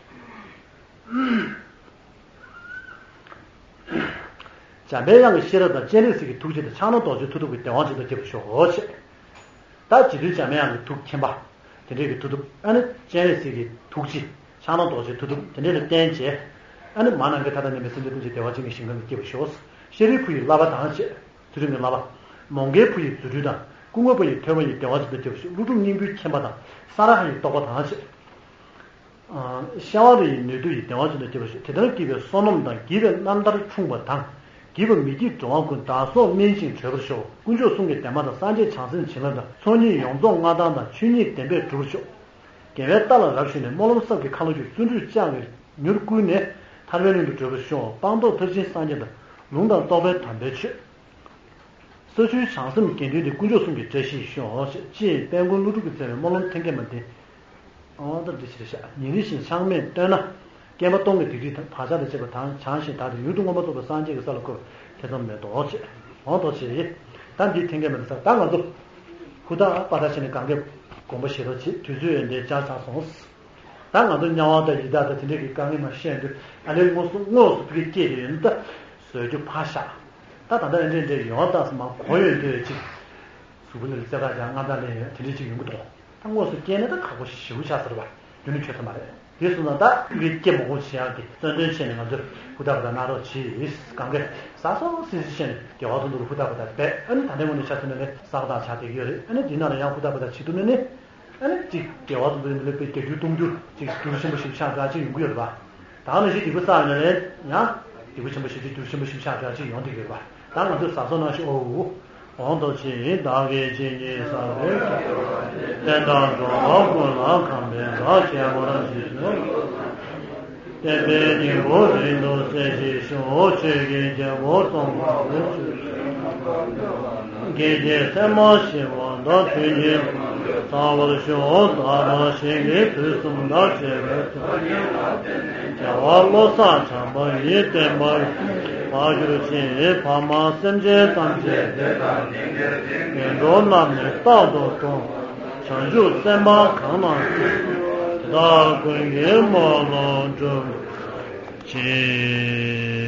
འཇམ་པའི་དབྱངས་ཀྱི་ཤེས་རབ་དང་། སྤྱན་རས་གཟིགས་ཀྱི་ཐུགས་རྗེ་དང་། ཕྱག་ན་རྡོ་རྗེའི་མཐུ་སྟོབས་ཀྱིས། བདེ་བ་ཅན་དུ་སྐྱེ་བར་ཤོག་ཅེས། ད་རྗེ་བཙུན་འཇམ་དབྱངས་ཀྱི་ཐུགས་མཁྱེན་པ། དེ་འདྲའི་གི་མཐུ་སྟོབས། ཨ་ནི་སྤྱན་རས་གཟིགས་ཀྱི་ཐུགས་རྗེ། ཕྱག་ན་རྡོ་རྗེའི་མཐུ་སྟོབས་དེ་འདྲ་ལ་བརྟེན་བྱས། ཨ་ནི་མ་ནམ་མཁའི་མཐའ་དང་མཉམ་པའི་སེམས་ཅན་ཐམས་ཅད་བདེ་བ་ཅན་གྱི་ཞིང་ཁམས་སུ་སྐྱེ་བར་ཤོག། ཤཱ་རིའི་བུ་ཡི་བསླབ་པ་དང་བཅས། ཚུལ་ཁྲིམས་ཀྱི་བསླབ་པ། མོའུ་འགལ་བུ་ཡི་རྫུ་འཕྲུལ་དང་། སྐུ་ངོ་པ་ཡི་ཐོས་པ་ཡིས། བདེ་བ་ཅན་དུ་སྐྱེ་བར་ཤོག། ཀླུ་སྒྲུབ་སྙིང་པོའི་མཁྱེན་པ་དང་། ས་ར་ཧ་ཡི་རྟོགས་པ་དང་བཅས། ཤ་བ་རི་ཡི་ནུས་མཐུ་ཡིས། བདེ་བ་ཅན་དུ་སྐྱེ་བར་ཤོག། དེ་ལྟར་བསྐྱེད་པའི་བསོད་ནམས་དང་། བགྱིས་པའི་རྣམ་ཐར་འཁྲུངས་པ་དང་། བགྱིས་པ་མི་བགྱིད་འགྲོ་བ་ཀུན། བདག་སོགས་སྨིན་ཅིང་གྲོལ་བར་ཤོག། དཀོན་མཆོག་གསུམ་གྱི་བདེན་པ་དང་། སངས་རྒྱས་བྱང་སེམས་བྱིན་རླབས་དང་། ཚོགས་གཉིས་ཡོངས་རྫོགས་མངའ་ཐང་དང་། ཆོས་ཉིད་བདེན་པས་འགྲུབ་པར་ཤོག། རྒྱལ་བའི་རྟ་ལ་རབ་ཞོན་ནས། སྨོན་ལམ་སྲབ་ཀྱི་ཁ་ལོ་སྒྱུར། བརྩོན་འགྲུས་ལྕགས་ཀྱིས་མྱུར་བསྐུལ་ནས། ཐར་པའི་གླིང་དུ་བགྲོད་པར་ཤོག། སྤངས་རྟོགས་ཐེག་ཆེན་སངས་རྒྱས་དང་། ལུང་དང་རྟོགས་པའི་དམ་པའི་ཆོས། ས་བཅུའི་བྱང་སེམས་དགེ་འདུན་ཏེ། དཀོན་མཆོག་གསུམ་གྱི་བཀྲ་ཤིས་ཤོག། ཅེས་དཔལ་མགོན་ཀླུ་སྒྲུབ་ཀྱིས་མཛད་པའི་སྨོན་ལམ་ཐེམ་སྐས་མ་འདི། ཨོ་ད་འདི་ཕྱིར་བཞག། ཉིན་རེ་བཞིན་ཆག་མེད་བཏོན་ན། རྐྱེན་པ་སྟོང་གི་སྡིག་སྒྲིབ་དང་བག་ཆགས་དང་བཅས་པ་དག་བྱང་ཞིང་དག་སྟེ། མྱུར་དུ་མངོན་པར་རྫོགས་པའི་སངས་རྒྱས་ཀྱི་ས་ལ་འཁོད་པ་ཐེ་ཚོམ་མེད་དོ། ཅེས། ཨོ་ད་ཅེས། ད་འདི་ཐེམ་སྐས་མ་འདི་ས། ད་ང་ཚོ་ཧུར་ཐག་པ་ད་བྱས་ནས་གང་གས་དགོངས་པ་བཞེས་རོགས་བྱེད། དུས་ཚོད་ཡོད་འདི་བཅར་ཆགས་སོང་། ད་ང་ཚོ་དམྱལ་བ་དང་ཡི་དྭགས་དང་དེ་འདྲས་ཀྱི་དཀའ་ངལ་མ་བཤད་དུས། ཨ་ལས་དངོས་སུ་དངོས་སུ་ཕ་གི་སྐྱེས་ཏེ་ཡོད་ན་ད་བཟོད་རྒྱུ་ཕར་བཞག། ད་ད་ལྟ་འདྲས་འདྲས་ཡོང་སྟངས་སུ་མ་གོ་ཡོད་འདོད་ཅིག། གཟུགས་པོ་ལ་རྩེ་ཁ་བྱ་མངའ་བདག་ལེན་ཡོད་དེ་འདྲས་ཅིག་ཡོང་གི་འདུག། ད་དངོས་སུ་སྐྱེས་ན་ད་ཁག་པོ་ཞེ་པོ་ཆགས་ཚར་བ་རྒྱུ་ནི་ཁྱོད་ཚོ་མ་རེད། དེ་སོང་ཙང་ད་ཕ་གི་སྐྱེ་མ་དགོས་བྱེད་ཡག་གི་བརྩོན་འདོན་བྱས་ནས་ང་ཚོས་ཧུར་ཐག་པ་ད་གནང་རོགས་གྱིས། གང་གས་ཟ་སོང་སིལ་སིལ་བྱས་ནས་དགེ་བ་དོན་དུ་ཧུར་ཐག་པ་ད་བས། ཨ་ནི་ད་ལྟའི་ངོས་ནས་ཆ་མཚོན་ན་ནི་ས་ག་ད་ཆགས་བསྡད་ཀྱི་ཡོད་རེད། ཨ་ནི་འདི་ནང་ལ་ཡང་ཧུར་ཐག་པ་ད་བྱེད་ཐུབ་ན་ནི། ཨ་ནི་གཅིག་དགེ་བ་དང་མི་ལུས་པའི་རྒྱ་རྒྱུ་སྟོང་རྒྱུ་གཅིག་རྒྱུ་ཆེན་པོ་ཞིག་ཆགས་འདྲ་གཅིག་ཡོང་གི་ཡོད་རེད་པ། ད་ནང་བཞིན་སྡིག་པ་བསགས་ཡོད་ན་ནི་ཡང་སྡིག་པ་ཆེན་པོ་ཞིག་གཅིག་རྒྱུ་ཆེན་པོ་ཞིག་ཆགས་འདྲ་གཅིག་ཡོང་བསྡད་ཀྱི་ཡོད་རེད་པ། ད་ང་ཚོས་ཟ་སོང་ནང་བཞིན་ཨོ་ཨོ་འོང་དོ་ཅིག། བདག་གིས་ཇི་སྙེད་བསགས་པའི་དགེ་བ་ལས། བསྟན་དང་འགྲོ་བ་ཀུན་ལ་ཕན་པའི་བདག་བསྐྱེད་བར་བགྱིས་ཏེ། བསྟན་པའི་སྙིང་པོ་རིང་དུ་གསལ་བྱེད་ཤོག། ཆོས་ཀྱི་རྒྱལ་པོ་སྟོང་པ་ལ། དགེ་རྒྱས་ཚད་མ་ཞི་བ་དང་། མཐུ་ཉིད་ཐར་པར་ཤོག། དག་པ་ཞིང་གི་དུས་གསུམ་དང་བཅས་པའི་དུས། རྒྱལ་བ་བློ་བཟང་བྱམས་པ་ཡི། བསྟན་པ་ཡར་འཕེལ་གྱུར་ཅིག། ཕ་མ་སེམས་ཅན་ཐམས་ཅད་བདེ་དང་ལྡན་པའི་ཕྱིར། ངན་འགྲོ་རྣམས་ནི་རྟག་ཏུ་སྟོངས། བྱང་ཆུབ་སེམས་དཔའ་གང་རྣམས་ཀྱིས། དེ་དག་ཀུན་གྱི་སྨོན་ལམ་འགྲུབ་པར་བྱེད།